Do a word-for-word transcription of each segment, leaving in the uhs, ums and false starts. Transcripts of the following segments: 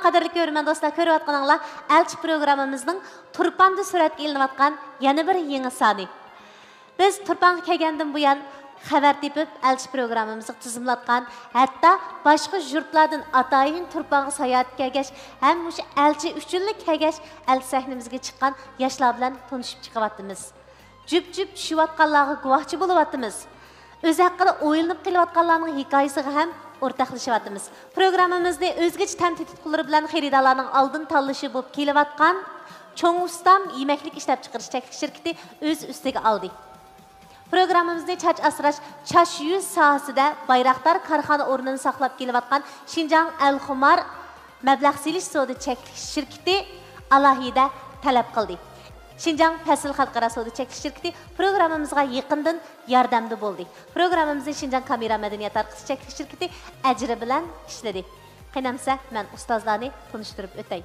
قەدىرلىك كۆرۈرمەن دوستلار، كۆرۈۋاتقىنىڭلار ئەلچى پروگراممىمىزنىڭ تۇرپاندا سۈرەتكە ئېلىنىۋاتقان يەنە بىر يېڭى سانى. بىز تۇرپانغا كەلگەندىن بۇيان، خەۋەر تېپىپ، ئەلچى پروگراممىمىزغا تىزىملاتقان، ھەتتا باشقا يۇرتلاردىن ئاتايىن تۇرپانغا ساياھەتكە كەلگەچ ھەم مۇشۇ ئەلچى ئۈچۈنلا كەلگەچ، ئەلچى سەھنىمىزگە چىققان ياشلار بىلەن تونۇشۇپ چىقىۋاتىمىز. جۈپ-جۈپ چۈشۈۋاتقانلارغا گۇۋاھچى بولۇۋاتىمىز. ئۆزى ھەققىدە ئويلىنىپ قېلىۋاتقانلارنىڭ ھېكايىسىگە ھەم ئورتاقلىشىۋاتىمىز. پروگراممىمىزنى ئۆزگىچە تەم تېتىتقۇلىرى بىلەن خېرىدارلارنىڭ ئالدىن تاللىشى بولۇپ كېلىۋاتقان چوڭ ئۇستام يېمەكلىك ئىشلەپچىقىرىش چەكلىك شىركىتى ئۆز ئۈستىگە ئالدى. پروگراممىمىزنى چاچ ئاسراش، چاچ يۇيۇش ساھەسىدە بايراقدار كارخانا ئورنىنى ساقلاپ كېلىۋاتقان شىنجاڭ ئەلخۇمار مەبلەغ سېلىش سودا چەكلىك شىركىتى ئالاھىدە تەلەپ قىلدى. شىنجاڭ پەسىل خەلقئارا سودا چەكلىك شىركىتى پروگراممىمىزغا يېقىندىن ياردەمدە بولدى. پروگراممىمىزنى شىنجاڭ كامېرا مەدەنىيەت تارقىتىش چەكلىك شىركىتى ئەجرى بىلەن ئىشلىدى. قېنى ئەمىسە، مەن ئۇستازلارنى تونۇشتۇرۇپ ئۆتەي.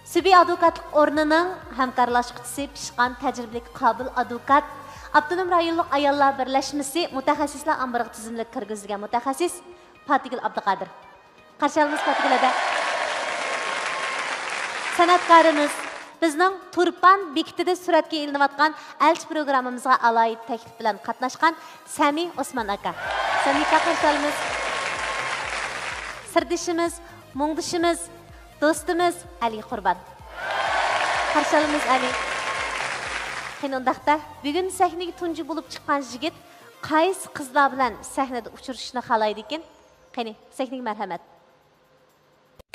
سۈبى ئادۋوكاتلىق ئورنىنىڭ ھەمكارلاشقۇچىسى، پىشقان، تەجرىبىلىك، قابىل ئادۋوكات، ئاپتونوم رايونلۇق ئاياللار بىرلەشمىسى مۇتەخەسسىسلەر ئامبىرىغا تىزىملىك كىرگۈزۈلگەن مۇتەخەسسىس پاتىگۈل ئابدۇقادىر. قارشى ئالىمىز پاتىگۈل ھەدە. سەنئەتكارىمىز، بىزنىڭ تۇرپان بېكىتىدە سۈرەتكە ئېلىنىۋاتقان ئەلچى پروگراممىمىزغا ئالاھىدە تەكلىپ بىلەن قاتناشقان سەمى ئوسمان ئاكا. سەمى ئاكا، قارشى ئالىمىز. سىردىشىمىز، مۇڭدىشىمىز، دوستىمىز ئەلى قۇربان. قارشى ئالىمىز ئەلى. قېنى ئۇنداقتا، بۈگۈن سەھنىگە تۇنجى بولۇپ چىققان يىگىت قايسى قىزلار بىلەن سەھنىدە ئۇچرىشىشنى خالايدىكىن؟ قېنى، سەھنىگە مەرھەمەت.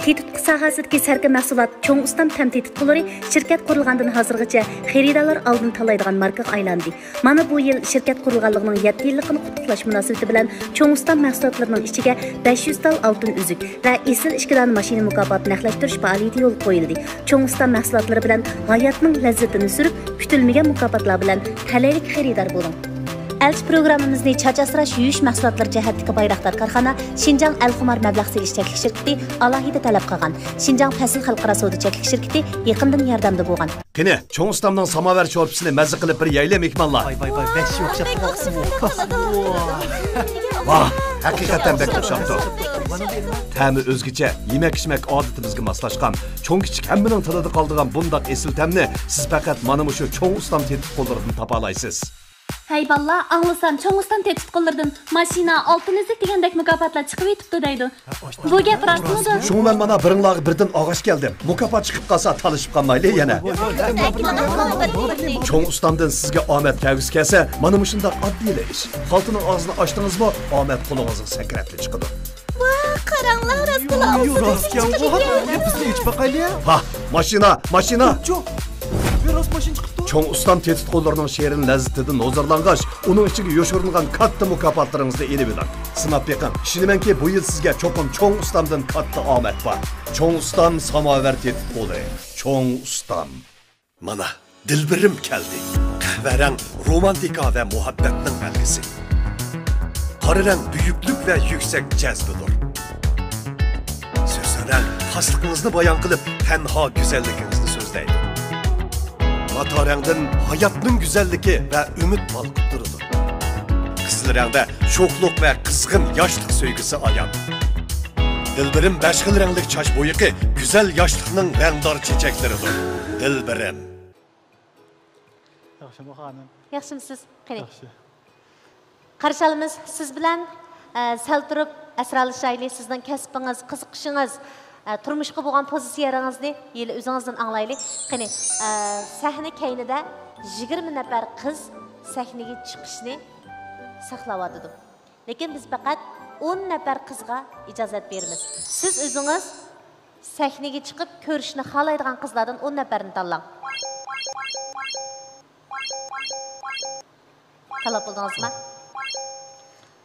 تېتىتقۇ ساھەسىدىكى سەركە مەھسۇلات چوڭ ئۇستام تەم تېتىتقۇلىرى شىركەت قۇرۇلغاندىن ھازىرغىچە خېرىدارلار ئالدىن تاللايدىغان ماركىغا ئايلاندى. مانا بۇ يىل شىركەت قۇرۇلغانلىقىنىڭ يەتتە يىللىقىنى قۇتلۇقلاش مۇناسىۋىتى بىلەن چوڭ ئۇستام مەھسۇلاتلىرىنىڭ ئىچىگە بەش يۈز تال ئالتۇن ئۈزۈك ۋە ئېسىل ئىككى دانە ماشىنا مۇكاپاتى نەقلەشتۈرۈش پائالىيىتى يولغا قويۇلدى. چوڭ ئۇستام مەھسۇلاتلىرى بىلەن ھاياتنىڭ لەززىتىنى سۈرۈپ، كۈتۈلمىگەن مۇكاپاتلار بىلەن تەلەيلىك خېرىدار بولۇڭ. ئەلچى پروگراممىمىزنى چاچ ئاسراش، يۇيۇش مەھسۇلاتلىرى جەھەتتىكى بايراقدار كارخانا شىنجاڭ ئەلخۇمار مەبلەغ سېلىش چەكلىك شىركىتى ئالاھىدە تەلەپ قىلغان. شىنجاڭ پەسىل خەلقئارا سودا چەكلىك شىركىتى يېقىندىن ياردەمدە بولغان. قېنى، چوڭ ئۇستامنىڭ ساماۋەر شورپىسىنى مەززە قىلىپ بىر يەيلى، مېھمانلار. ۋاي، ۋاي، ۋاي، ۋەھشىي ئوخشاپتۇ. ۋاھ، ھەقىقەتەن بەك ئوخشاپتۇ. تەمى ئۆزگىچە، يېمەك-ئىچمەك ئادىتىمىزگە ماسلاشقان، چوڭ-كىچىك ھەممىنىڭ تىلىدا قالىدىغان بۇنداق ئېسىل تەمنى سىز پەقەت مانا مۇشۇ چوڭ ئۇستام تېتىتقۇلىرىدىن تاپالايسىز. ھەي بالىلار، ئاڭلىسام، چوڭ ئۇستام تېتىتقۇلىرىدىن ماشىنا، ئالتۇن ئۈزۈك دېگەندەك مۇكاپاتلار چىقىۋېتىپتۇ دەيدۇ. بۇ گەپ راستمىدۇ؟ شۇڭا مەن مانا بىرىڭلارغا بىردىن ئاغاچ كەلدىم. مۇكاپات چىقىپ قالسا، تالىشىپ قالمايلى يەنە. چوڭ ئۇستامدىن سىزگە ئومەت كەلگۈسى كەلسە، مانا مۇشۇنداق ئاددىيلا ئىش. خالتىنىڭ ئاغزىنى ئاچتىڭىزمۇ، ئومەت قولىڭىزغا سەكرەپلا چىقىدۇ. ۋاھ، قاراڭلار، راستلا ئاغزىدىن چىقىپ كەلگەن. بىزنى ئېچىپ باقايلى. ۋاھ، ماشىنا، ماشىنا! يوق، يوق. راست ماشىنا چىقىپتۇ. چوڭ ئۇستام تېتىتقۇلىرىنىڭ شېرىن لەززىتىدىن ھۇزۇرلانغاچ، ئۇنىڭ ئىچىگە يوشۇرۇنغان كاتتا مۇكاپاتلىرىڭىزنى ئېلىۋېلىڭ. سىناپ بېقىڭ، ئىشىنىمەنكى، بۇ يىل سىزگە چوقۇم چوڭ ئۇستامدىن كاتتا ئومەت بار. چوڭ ئۇستام ساماۋەر تېتىتقۇلى. چوڭ ئۇستام. مانا، دىلبىرىم كەلدى. قەھۋە رەڭ رومانتىكا ۋە مۇھەببەتنىڭ بەلگىسى. قارا رەڭ بۈيۈكلۈك ۋە يۈكسەك جەزبىدۇر. سۆسۈن رەڭ خاسلىقىڭىزنى بايان قىلىپ، تەنھا گۈزەللىكىڭىزنى سۆزلەيدۇ. ماتا رەڭدىن ھاياتنىڭ گۈزەللىكى ۋە ئۈمىد بالقىپ تۇرىدۇ. قىزىل رەڭدە شوخلۇق ۋە قىزغىن ياشلىق سۆيگۈسى ئايان. دىلبىرىم بەش خىل رەڭلىك چاچ بويىقى گۈزەل ياشلىقنىڭ رەڭدار چېچەكلىرىدۇر. دىلبىرىم. ياخشىمۇ خانىم؟ ياخشىمۇسىز؟ قېنى. ياخشى. قارشى ئالىمىز سىز بىلەن، ئە، سەل تۇرۇپ ئەسرالىشايلى. سىزنىڭ كەسپىڭىز، قىزىقىشىڭىز، ئە، تۇرمۇشقا بولغان پوزىتسىيەڭىزنى ھېلى ئۆزىڭىزدىن ئاڭلايلى. قېنى، ئە، سەھنە كەينىدە يىگىرمە نەپەر قىز سەھنىگە چىقىشنى ساقلاۋاتىدۇ. لېكىن بىز پەقەت ئون نەپەر قىزغا ئىجازەت بېرىمىز. سىز ئۆزىڭىز سەھنىگە چىقىپ كۆرۈشنى خالايدىغان قىزلاردىن ئون نەپەرنى تاللاڭ. تاللاپ بولدىڭىزمۇ؟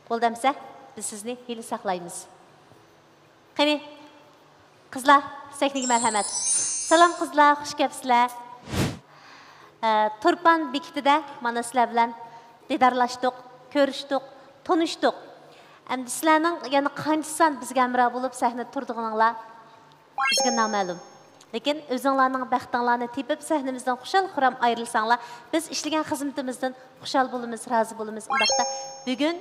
بولدى ئەمىسە، بىز سىزنى ھېلى ساقلايمىز. قېنى، قىزلار، سەھنىگە مەرھەمەت. سالام قىزلار، خۇش كەپسىلەر. ئە، تۇرپان بېكىتىدە مانا سىلەر بىلەن دىدارلاشتۇق، كۆرۈشتۇق، تونۇشتۇق. ئەمدى سىلەرنىڭ يەنە قانچە سان بىزگە ھەمراھ بولۇپ سەھنىدە تۇرىدىغىنىڭلار بىزگە نامەلۇم. لېكىن ئۆزۈڭلارنىڭ بەختىڭلارنى تېپىپ، سەھنىمىزدىن خۇشال-خۇرام ئايرىلساڭلار، بىز ئىشلىگەن خىزمىتىمىزدىن خۇشال بولىمىز، رازى بولىمىز. ئۇنداقتا بۈگۈن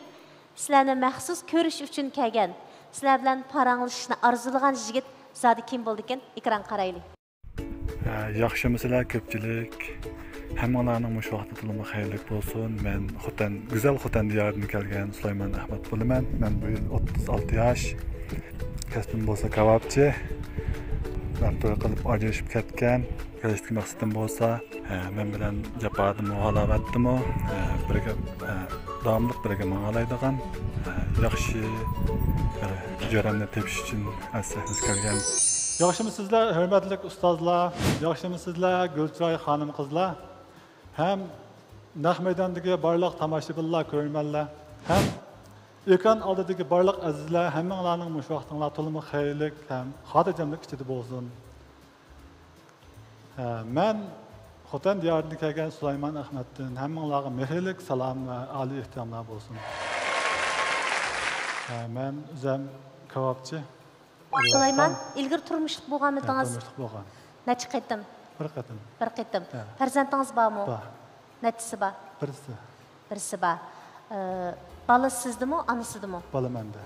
سىلەرنى مەخسۇس كۆرۈش ئۈچۈن كەلگەن، سىلەر بىلەن پاراڭلىشىشنى ئارزۇلىغان يىگىت زادى كىم بولىدىكىن؟ ئېكرانغا قارايلى. ھە، ياخشىمۇسىلەر كۆپچىلىك؟ ھەممىڭلارنىڭ مۇشۇ ۋاقتى تولىمۇ خەيرلىك بولسۇن. مەن خوتەن، گۈزەل خوتەن دىيارىدىن كەلگەن سۇلايمان ئەخمەت بولىمەن. مەن بۇ يىل ئوتتۇز ئالتە ياش. كەسپىم بولسا كاۋاپچى. مەن توي قىلىپ ئاجرىشىپ كەتكەن. كېلىشتىكى مەقسىتىم بولسا، ھە، مەن بىلەن جاپادىمۇ، ھالاۋەتتىمۇ، ھە، بىرگە، ھە، داۋاملىق بىرگە ماڭالايدىغان، ھە، ياخشى بىر جۆرەمنى تېپىش ئۈچۈن ئەسلىھەمىز كەلگەن. ياخشىمۇسىزلەر، ھۆرمەتلىك ئۇستازلار؟ ياخشىمۇسىزلەر، گۈلچىراي خانىم-قىزلار؟ ھەم نەق مەيداندىكى بارلىق تاماشىبىنلار، كۆرۈرمەنلەر ھەم ئېكران ئالدىدىكى بارلىق ئەزىزلەر، ھەممىڭلارنىڭ مۇشۇ ۋاقتىڭلار تولىمۇ خەيرلىك ھەم خاتىرجەملىك ئىچىدە بولسۇن. ھە، مەن خوتەن دىيارىدىن كەلگەن سۇلايمان ئەخمەتتىن ھەممىڭلارغا مېھىرلىك سالام ۋە ئالىي ئېھتىراملار بولسۇن. ھە، مەن ئۆزۈم كاۋاپچى. سۇلايمان، ئىلگىرى تۇرمۇشلۇق بولغانمىدىڭىز؟ ھە، تۇرمۇشلۇق بولغان. نەچچە قېتىم؟ بىر قېتىم. بىر قېتىم. ھە. پەرزەنتىڭىز بارمۇ؟ بار. نەچچىسى بار؟ بىرسى. بىرسى بار. ئى، بالا سىزدىمۇ، ئانىسىدىمۇ؟ بالا مەندە.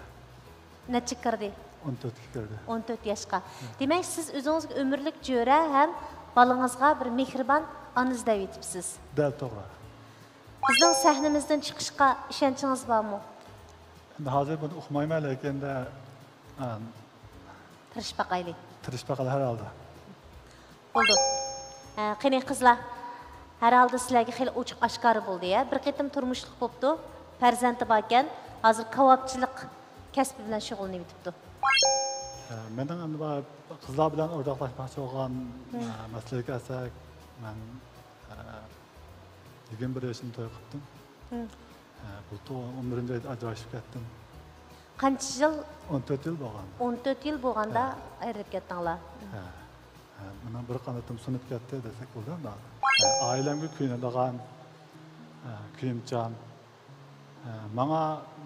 نەچچە كىردى؟ ئون تۆتكە كىردى. ئون تۆت ياشقا. ھە. دېمەك، سىز ئۆزىڭىزگە ئۆمۈرلۈك جۆرە ھەم بالىڭىزغا بىر مېھرىبان ئانا ئىزدەۋېتىپسىز. دەل توغرا. بىزنىڭ سەھنىمىزدىن چىقىشقا ئىشەنچىڭىز بارمۇ؟ ئەمدى ھازىر بۇنى ئۇقمايمەن، لېكىن-دە، ئا، تىرىشىپ باقايلى. تىرىشىپ باقايلى ھەر ھالدا. بولدى. ئە، قېنى قىزلار، ھەر ھالدا سىلەرگە خېلى ئوچۇق ئاشكارا بولدى، يە. بىر قېتىم تۇرمۇشلۇق بوپتۇ، پەرزەنتى باركەن، ھازىر كاۋاپچىلىق كەسپى بىلەن شۇغۇللىنىۋېتىپتۇ. ئە، مېنىڭ ئەمدى بار قىزلار بىلەن ئورتاقلاشماقچى بولغان، مم. ئە، مەسىلىگە كەلسەك، مەن، ئە، يىگىرمە بىر ياشىمدا توي قىپتىم. مم. ھە، بۇلتۇر ئون بىرىنچى ئايدا ئاجرىشىپ كەتتىم. قانچە يىل؟ ئون تۆت يىل بولغان. ئون تۆت يىل بولغاندا ھە. ئايرىلىپ كەتتىڭلار. ھە. ھە، مېنىڭ بىر قانىتىم سۇنۇپ كەتتى دېسەك بولىدۇ ئەمدى. ھە، ئائىلەمگە كۆيۈنىدىغان، ھە، كۆيۈمچان، ھە، ماڭا،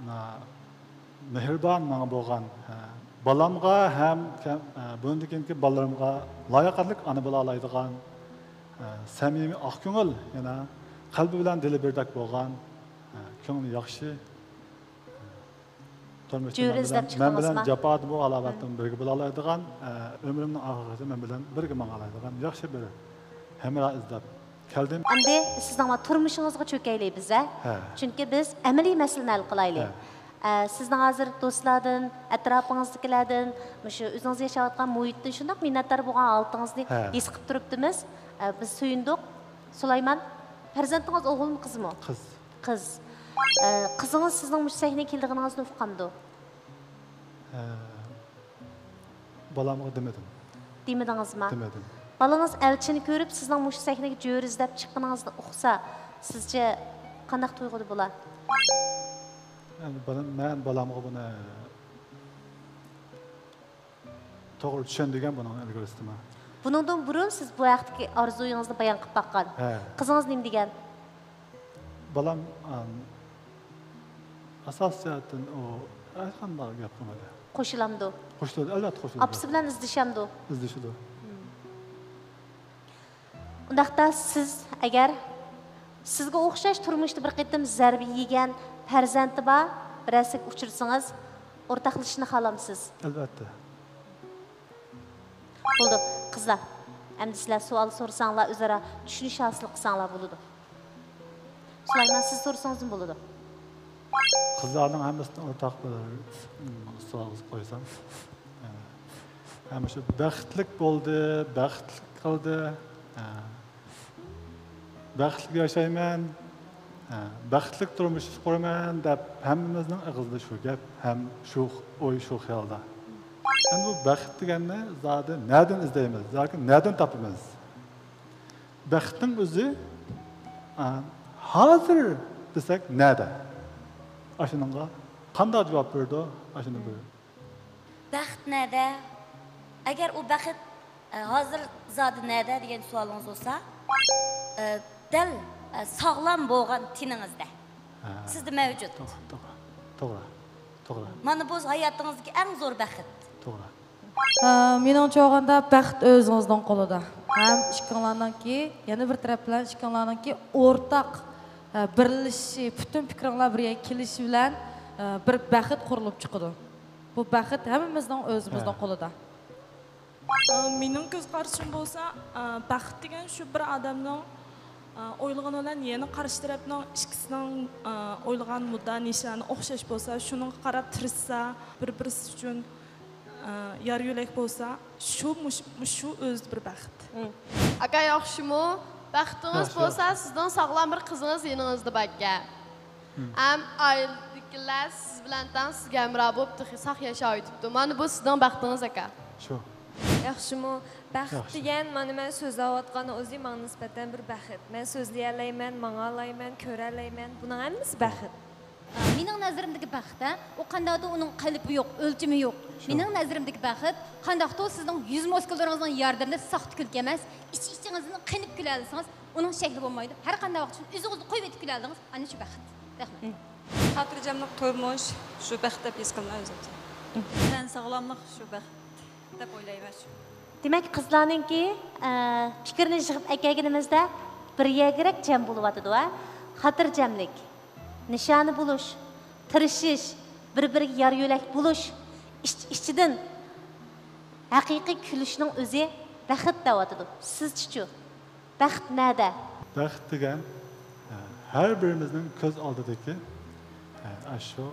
ھە، مېھرىبان ماڭا بولغان، ھە، بالامغا ھەم كە-، ھە، بۇندىن كېيىنكى بالىلىرىمغا لاياقەتلىك ئانا بولالايدىغان، ھە، سەمىمىي، ئاق كۆڭۈل، يەنە قەلبى بىلەن دىلى بىردەك بولغان، ھە، كۆڭلى ياخشى، تۇرمۇشتا جۆرە مەن ئىزدەپ بىلەن، مەن بىلەن چىقتىڭىزمۇ؟ جاپادىمۇ، ھالاۋەتتىمۇ بىرگە بولالايدىغان، ئە، ئۆمرۈمنىڭ ئاخىرىغىچە مەن بىلەن بىرگە ماڭالايدىغان ياخشى بىر ھەمراھ ئىزدەپ كەلدىم. ئەمدى سىزنىڭ تۇرمۇشىڭىزغا چۆكەيلى بىز، ھە؟ ھە. چۈنكى بىز ئەمەلىي مەسىلىنى ھەل قىلايلى. ھە. ئە، سىزنىڭ ھازىر دوستلاردىن، ئەتراپىڭىزدىكىلەردىن، مۇشۇ ئۆزىڭىز ياشاۋاتقان مۇھىتتىن شۇنداق مىننەتدار بولغان ھالىتىڭىزنى ھە. ھېس قىلىپ تۇرۇپتىمىز. ئە، بىز سۆيۈندۇق. سۇلايمان، پەرزەنتىڭىز ئوغۇلمۇ، قىزمۇ؟ قىز. قىز. ئە، قىزىڭىز سىزنىڭ مۇشۇ سەھنىگە كېلىدىغىنىڭىزنى ئۇققاندۇ؟ ھە، بالامغا دېمىدىم. دېمىدىڭىزما؟ دېمىدىم. بالىڭىز ئەلچىنى كۆرۈپ، سىزنىڭ مۇشۇ سەھنىگە جۆرە ئىزدەپ چىققىنىڭىزنى ئۇقسا، سىزچە قانداق تۇيغۇدا بولا؟ ئەمدى بالام، مەن بالامغا بۇنى توغرا چۈشەندۈرگەن بۇنىڭ ئىلگىرىسىدىمۇ. بۇنىڭدىن بۇرۇن سىز بۇ ھەقتىكى ئارزۇيىڭىزنى بايان قىلىپ باققان. ھە. قىزىڭىز نېمە دېگەن؟ بالام، ئام، ئاساسىي جەھەتتىن ئۇ ھېچقانداق گەپ قىلمىدى. قوشۇلامدۇ؟ قوشۇلىدۇ، ئەلۋەتتە قوشۇلىدۇ. ئاپىسى بىلەن ئىزدىشەمدۇ؟ ئىزدىشىدۇ. ئۇنداقتا سىز ئەگەر سىزگە ئوخشاش تۇرمۇشتا بىر قېتىم زەربە يېگەن پەرزەنتى بار بىرەرسىگە ئۇچرىسىڭىز، ئورتاقلىشىشنى خالامسىز؟ ئەلۋەتتە. بولدى، قىزلار. ئەمدى سىلەر سوئال سورىساڭلار، ئۆزئارا چۈشىنىش ھاسىل قىلساڭلار بولىدۇ. سۇلايمان، سىز سورىسىڭىزمۇ بولىدۇ. قىزلارنىڭ ھەممىسىدىن ئورتاق بىر، ئىم، سوئال قويسام. ھە، مۇشۇ بەختلىك بولدى، بەختلىك قىلدى. ھە. بەختلىك ياشايمەن، ھە، بەختلىك تۇرمۇش قۇرىمەن دەپ ھەممىمىزنىڭ ئېغىزىدا شۇ گەپ ھەم شۇ ئوي، شۇ خىيالدا. ئەمدى بۇ بەخت دېگەننى زادى نەدىن ئىزدەيمىز ياكى نەدىن تاپىمىز؟ بەختنىڭ ئۆزى، ئا، ھازىر دېسەك نەدە؟ ئاشۇنىڭغا قانداق جاۋاب بېرىدۇ؟ ئاشۇنى بىر بەخت نەدە؟ ئەگەر ئۇ بەخت، ئە، ھازىر زادى نەدە دېگەن سوئالىڭىز بولسا، ئە، دەل، ئە، ساغلام بولغان تېنىڭىزدە. ھە. سىزدە مەۋجۇت. توغرا، توغرا، توغرا، توغرا. مانا بۇ ھاياتىڭىزدىكى ئەڭ زور بەخت. توغرا. ئە، مېنىڭچە ئالغاندا بەخت ئۆزىڭىزنىڭ قولىدا. ھەم ئىككىڭلارنىڭكى، يەنە بىر تەرەپ بىلەن ئىككىڭلارنىڭكى ئورتاق، ئە، بىرلىشىشى، پۈتۈن پىكرىڭلار بىر يەرگە كېلىشى بىلەن، ئە، بىر بەخت قۇرۇلۇپ چىقىدۇ. بۇ بەخت ھەممىمىزنىڭ ئۆزىمىزنىڭ ھە. قولىدا. ئا، مېنىڭ كۆز قارىشىم بولسا، ئا، بەخت دېگەن شۇ بىر ئادەمنىڭ، ئا، ئويلىغىنى بىلەن يەنە قارشى تەرەپنىڭ ئىككىسىنىڭ، ئا، ئويلىغان مۇددىئا نىشانى ئوخشاش بولسا، شۇنىڭغا قاراپ تىرىشسا، بىر-بىرسى ئۈچۈن، ئا، يار يۆلەك بولسا، شۇ مۇش-، مۇشۇ ئۆزى بىر بەخت. ئاكا، ياخشىمۇ؟ بەختىڭىز ياخشى، بولسا، ياخشى. سىزنىڭ ساغلام بىر قىزىڭىز يېنىڭىزدا باركەن. ھەم ئائىلىدىكىلەر سىز بىلەن تەڭ سىزگە ھەمراھ بولۇپ تېخى ساق ياشاۋېتىپتۇ. مانا بۇ سىزنىڭ بەختىڭىز، ئاكا. شۇ. ياخشىمۇ؟ بەخت ياخشى. دېگەن، مانا مەن سۆزلەۋاتقان ئۆزى ماڭا نىسبەتەن بىر بەخت. مەن سۆزلىيەلەيمەن، ماڭالايمەن، كۆرەلەيمەن. بۇنىڭ ھەممىسى بەخت. مېنىڭ نەزىرىمدىكى بەخت، ھە، ئۇ قانداقتۇ، ئۇنىڭ قېلىپى يوق، ئۆلچىمى يوق. شۇ. مېنىڭ نەزىرىمدىكى بەخت، قانداقتۇ سىزنىڭ يۈز مۇسكۇللىرىڭىزنىڭ ياردىمىدە ساختا كۈلكە ئەمەس، ئىچ-ئىچىڭىزدىن قېنىپ كۈلەلىسىڭىز، ئۇنىڭ شەكلى بولمايدۇ. ھەر قانداق ۋاقىت شۇنى ئۆزىڭىزنى قويۇۋېتىپ كۈلەلىدىڭىز، ئانا شۇ بەخت. رەھمەت. خاتىرجەملىك تۇرمۇش شۇ بەخت دەپ ھېس قىلىمەن ئۆزۈمچە. تەن ساغلاملىق شۇ بەخت دەپ ئويلايمەن شۇ. دېمەك، قىزلارنىڭكى، ئە، پىكرىنى يىغىپ ئەكەلگىنىمىزدە بىر يەرگىرەك جەم بولۇۋاتىدۇ، ھە؟ خاتىرجەملىك، نىشانى بولۇش، تىرىشىش، بىر-بىرىگە يار يۆلەك بولۇش، ئىچ-ئىچىدىن ھەقىقىي كۈلۈشنىڭ ئۆزى بەخت دەۋاتىدۇ. سىزچىچۇ؟ بەخت نەدە؟ بەخت دېگەن، ئە، ھەر بىرىمىزنىڭ كۆز ئالدىدىكى، ئە، ئاشۇ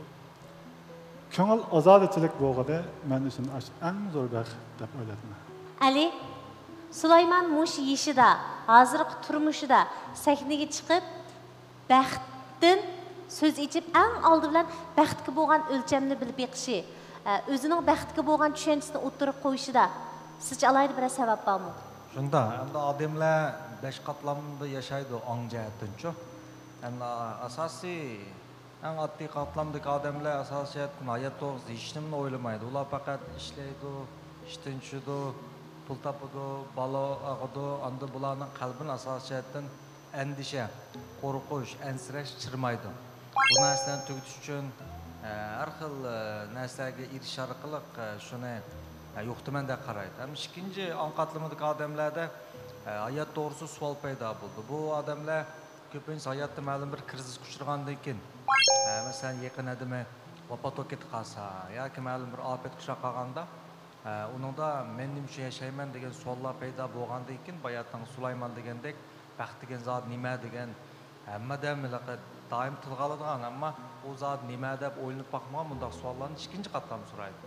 كۆڭۈل ئازادىچىلىك بولغىنى مەن ئۈچۈن ئاشۇ ئەڭ زور بەخت دەپ ئويلايمەن. ئەلى، سۇلايمان مۇشۇ يېشىدا، ھازىرقى تۇرمۇشىدا سەھنىگە چىقىپ، بەختتىن سۆز ئېچىپ، ئەڭ ئالدى بىلەن بەختكە بولغان ئۆلچەمنى بىلىپ بېقىشى، ئە، ئۆزىنىڭ بەختكە بولغان چۈشەنچىسىنى ئوتتۇرىغا قويۇشىدا سىزچە ئالاھىدە بىرەر سەۋەب بارمۇ؟ شۇنداق، ئەمدى ئادەملەر بەش قاتلامدا ياشايدۇ، ئاڭ جەھەتتىنچۇ. ئەمدى ئاساسىي، ئەڭ ئاددىي قاتلامدىكى ئادەملەر ئاساسىي جەھەتتىن ھايات توغرىسىدا ھېچنېمىنى ئويلىمايدۇ. ئۇلار پەقەت ئىشلەيدۇ، ئىشتىن چۈشىدۇ، پۇل تاپىدۇ، بالا ئاغىدۇ، ئاندىن بۇلارنىڭ قەلبىنى ئاساسىي جەھەتتىن ئەندىشە، قورقۇش، ئەنسىرەش چىرمايدۇ. بۇ نەرسىلەرنى تۈگىتىش ئۈچۈن، ئە، ھەر خىل، ئە، نەرسىلەرگە ئېرىشىش ئارقىلىق، ئە، شۇنى، ئە، يوقىتىمەن دەپ قارايدۇ. ھەم ئىككىنچى ئاڭ قاتلىمىدىكى ئادەملەردە، ئە، ھايات توغرىسىدا سوئال پەيدا بولىدۇ. بۇ ئادەملەر كۆپىنچىسى ھاياتتا مەلۇم بىر كىرىزىسقا ئۇچرىغاندىن كېيىن، ئە، مەسىلەن، يېقىن ئادىمى ۋاپات بولۇپ كېتىپ قالسا ياكى مەلۇم بىر ئاپەتكە ئۇچراپ قالغاندا، ئە، ئۇنىڭدا مەن نېمە ئۈچۈن ياشايمەن دېگەن سوئاللار پەيدا بولغاندىن كېيىن، باياتىنقى سۇلايمان دېگەندەك، بەخت دېگەن زادى نېمە دېگەن، ھەممە ئادەم ھېلىقى دائىم تىلغا ئالىدىغان، ئەمما ئۇ زادى نېمە دەپ ئويلىنىپ باقمىغان مۇنداق سوئاللارنى ئىككىنچى قاتلام سورايدۇ.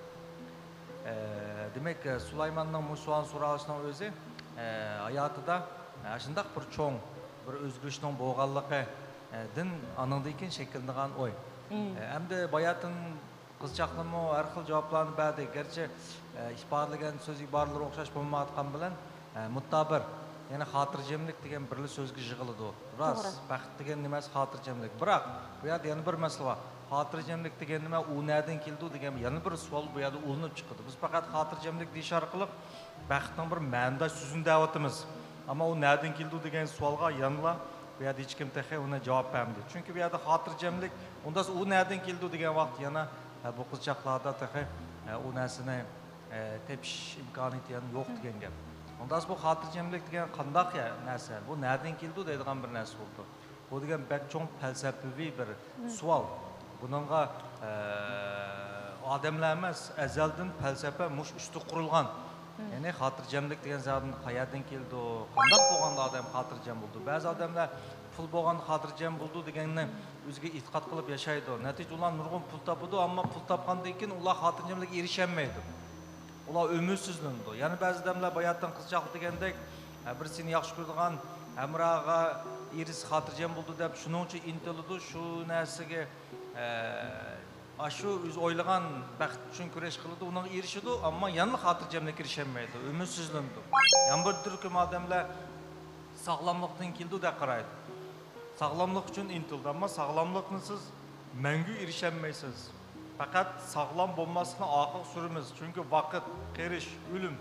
ئە، دېمەك، سۇلايماننىڭ مۇشۇ سوئالنى سورالىشىنىڭ ئۆزى، ئە، ھاياتىدا، ئە، شۇنداق بىر چوڭ بىر ئۆزگىرىشنىڭ بولغانلىقى، ئە، دىن ئانىڭدىن كېيىن شەكىللىنىدىغان ئوي. ئە، ئەمدى باياتىن قىزچاقلىرىمۇ ھەر خىل جاۋابلارنى بەردى. گەرچە، ئە، ئىپادىلىگەن سۆز ئىبارىلىرى ئوخشاش بولمايۋاتقان بىلەن، ئە، مۇتابىر، يەنە خاتىرجەملىك دېگەن بىرلا سۆزگە يىغىلىدۇ. راست، توغرا. بەخت دېگەن نېمە ئەمەس، خاتىرجەملىك. بىراق، بۇ يەردە يەنە بىر مەسىلە بار. خاتىرجەملىك دېگەن نېمە، ئۇ نەدىن كېلىدۇ دېگەن يەنە بىر سوئال بۇ يەردە ئۇلىنىپ چىقىدۇ. بىز پەقەت خاتىرجەملىك دېيىش ئارقىلىق بەختنىڭ بىر مەنىداش سۆزىنى دەۋاتىمىز. ئەمما ئۇ نەدىن كېلىدۇ دېگەن سوئالغا يەنىلا بۇ يەردە ھېچكىم تېخى ئۇنى جاۋاب بەرمىدى. چۈنكى بۇ يەردە خاتىرجەملىك، ئۇنداق ئۇ نەدىن كېلىدۇ دېگەن ۋاقىت يەنە، ئە، بۇ قىزچاقلاردا تېخى، ئە، ئۇ نەرسىنى، ئە، تېپىش ئىمكانىيىتى يەنە يوق دېگەن گەپ. ئۇنداق بۇ خاتىرجەملىك دېگەن قانداق يە-، نەرسە؟ بۇ نەدىن كېلىدۇ دەيدىغان بىر نەرسە بولىدۇ. بۇ دېگەن بەك چوڭ پەلسەپىۋى بىر سوئال. بۇنىڭغا، ئە، ئادەملەر ئەمەس، ئەزەلدىن پەلسەپە مۇشۇ ئۈستىگە قۇرۇلغان. يەنى خاتىرجەملىك دېگەن زادىن قەيەردىن كېلىدۇ؟ قانداق بولغاندا ئادەم خاتىرجەم بولىدۇ؟ بەزى ئادەملەر پۇل بولغاندا خاتىرجەم بولىدۇ دېگەننى ئۆزىگە ئېتىقاد قىلىپ ياشايدۇ. نەتىجىدە ئۇلار نۇرغۇن پۇل تاپىدۇ، ئەمما پۇل تاپقاندىن كېيىن ئۇلار خاتىرجەملىككە ئېرىشەلمەيدۇ. ئۇلار ئۈمىدسىزلىنىدۇ. يەنە بەزى ئادەملەر باياتىن قىزچاقلار دېگەندەك، ھە، بىر سېنى ياخشى كۆرىدىغان ھەمراھىغا ئېرىشسە خاتىرجەم بولىدۇ دەپ، شۇنىڭ ئۈچۈن ئىنتىلىدۇ، شۇ نەرسىگە، ھە، ئاشۇ ئۆزى ئويلىغان بەخت ئۈچۈن كۈرەش قىلىدۇ، ئۇنىڭغا ئېرىشىدۇ، ئەمما يەنىلا خاتىرجەملىككە ئېرىشەلمەيدۇ، ئۈمىدسىزلىنىدۇ. يەنە بىر تۈركۈم ئادەملەر ساغلاملىقتىن كېلىدۇ دەپ قارايدۇ. ساغلاملىق ئۈچۈن ئىنتىلدى، ئەمما ساغلاملىقنى سىز مەڭگۈ ئېرىشەلمەيسىز. پەقەت ساغلام بولماسلىقنى ئارقىغا سۈرىمىز، چۈنكى ۋاقىت، قېرىش، ئۆلۈم،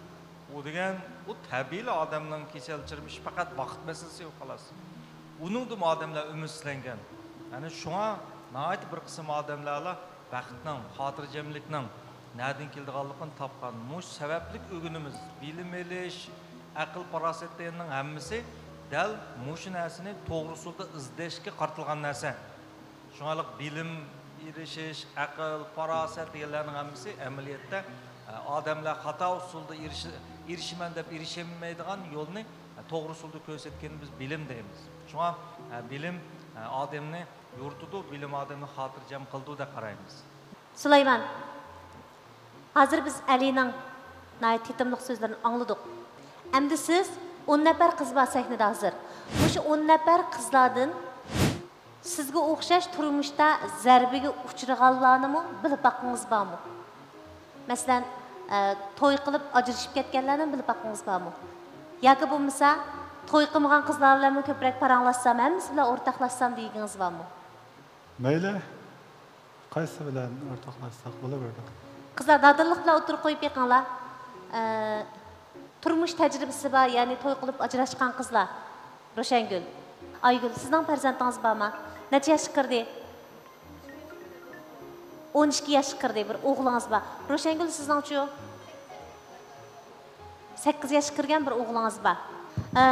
ئۇ دېگەن، ئۇ تەبىئىيلا ئادەمنىڭ كېسەل چىرمىشى پەقەت ۋاقىت مەسىلىسى، ئۇ خالاس. ئۇنىڭدىمۇ ئادەملەر ئۈمىدسىزلەنگەن. يەنى شۇڭا ناھايىتى بىر قىسىم ئادەملەرلا بەختنىڭ، خاتىرجەملىكنىڭ نەدىن كېلىدىغانلىقىنى تاپقان. مۇشۇ سەۋەبلىك ئۆگىنىمىز. بىلىم ئېلىش، ئەقىل-پاراسەت دېگەننىڭ ھەممىسى دەل مۇشۇ نەرسىنى توغرا ئۇسۇلدا ئىزدەشكە قارىتىلغان نەرسە. شۇڭا بىلىم ئېرىشىش، ئەقىل، پاراسەت دېگەنلەرنىڭ ھەممىسى ئەمەلىيەتتە، ئە، ئادەملەر خاتا ئۇسۇلدا ئېرىشى-، ئېرىشىمەن دەپ ئېرىشەلمەيدىغان يولنى، ھە، توغرا ئۇسۇلدا كۆرسەتكىنىنى بىز بىلىم دەيمىز. شۇڭا، ھە، بىلىم، ھە، ئادەمنى يورۇتىدۇ، بىلىم ئادەمنى خاتىرجەم قىلىدۇ دەپ قارايمىز. سۇلايمان، ھازىر بىز ئەلىنىڭ ناھايىتى تېتىملىق سۆزلىرىنى ئاڭلىدۇق. ئەمدى سىز، ئون نەپەر قىز بار سەھنىدە ھازىر. مۇشۇ ئون نەپەر قىزلاردىن سىزگە ئوخشاش تۇرمۇشتا زەربىگە ئۇچرىغانلارنىمۇ بىلىپ باققىڭىز بارمۇ؟ مەسىلەن، ئە، توي قىلىپ ئاجرىشىپ كەتكەنلەرنىمۇ بىلىپ باققىڭىز بارمۇ؟ ياكى بولمىسا، توي قىلمىغان قىزلار بىلەنمۇ كۆپرەك پاراڭلاشسام، ھەممىسى بىلەن ئورتاقلاشسام دېگىنىڭىز بارمۇ؟ مەيلى، قايسى بىلەن ئورتاقلاشساق بولۇۋېرىدۇ. قىزلار، دادىللىق بىلەن ئوتتۇرىغا قويۇپ بېقىڭلار. ئە، تۇرمۇش تەجرىبىسى بار، يەنى توي قىلىپ ئاجراشقان قىزلار. روشەنگۈل، ئايگۈل، سىزنىڭ پەرزەنتىڭىز بارمۇ؟ نەچچە ياشقا كىردى؟ ئون ئىككى ياشقا كىردى، بىر ئوغلىڭىز بار. روشەنگۈل، سىزنىڭچۇ؟ سەككىز ياشقا كىرگەن بىر ئوغلىڭىز بار. ئە،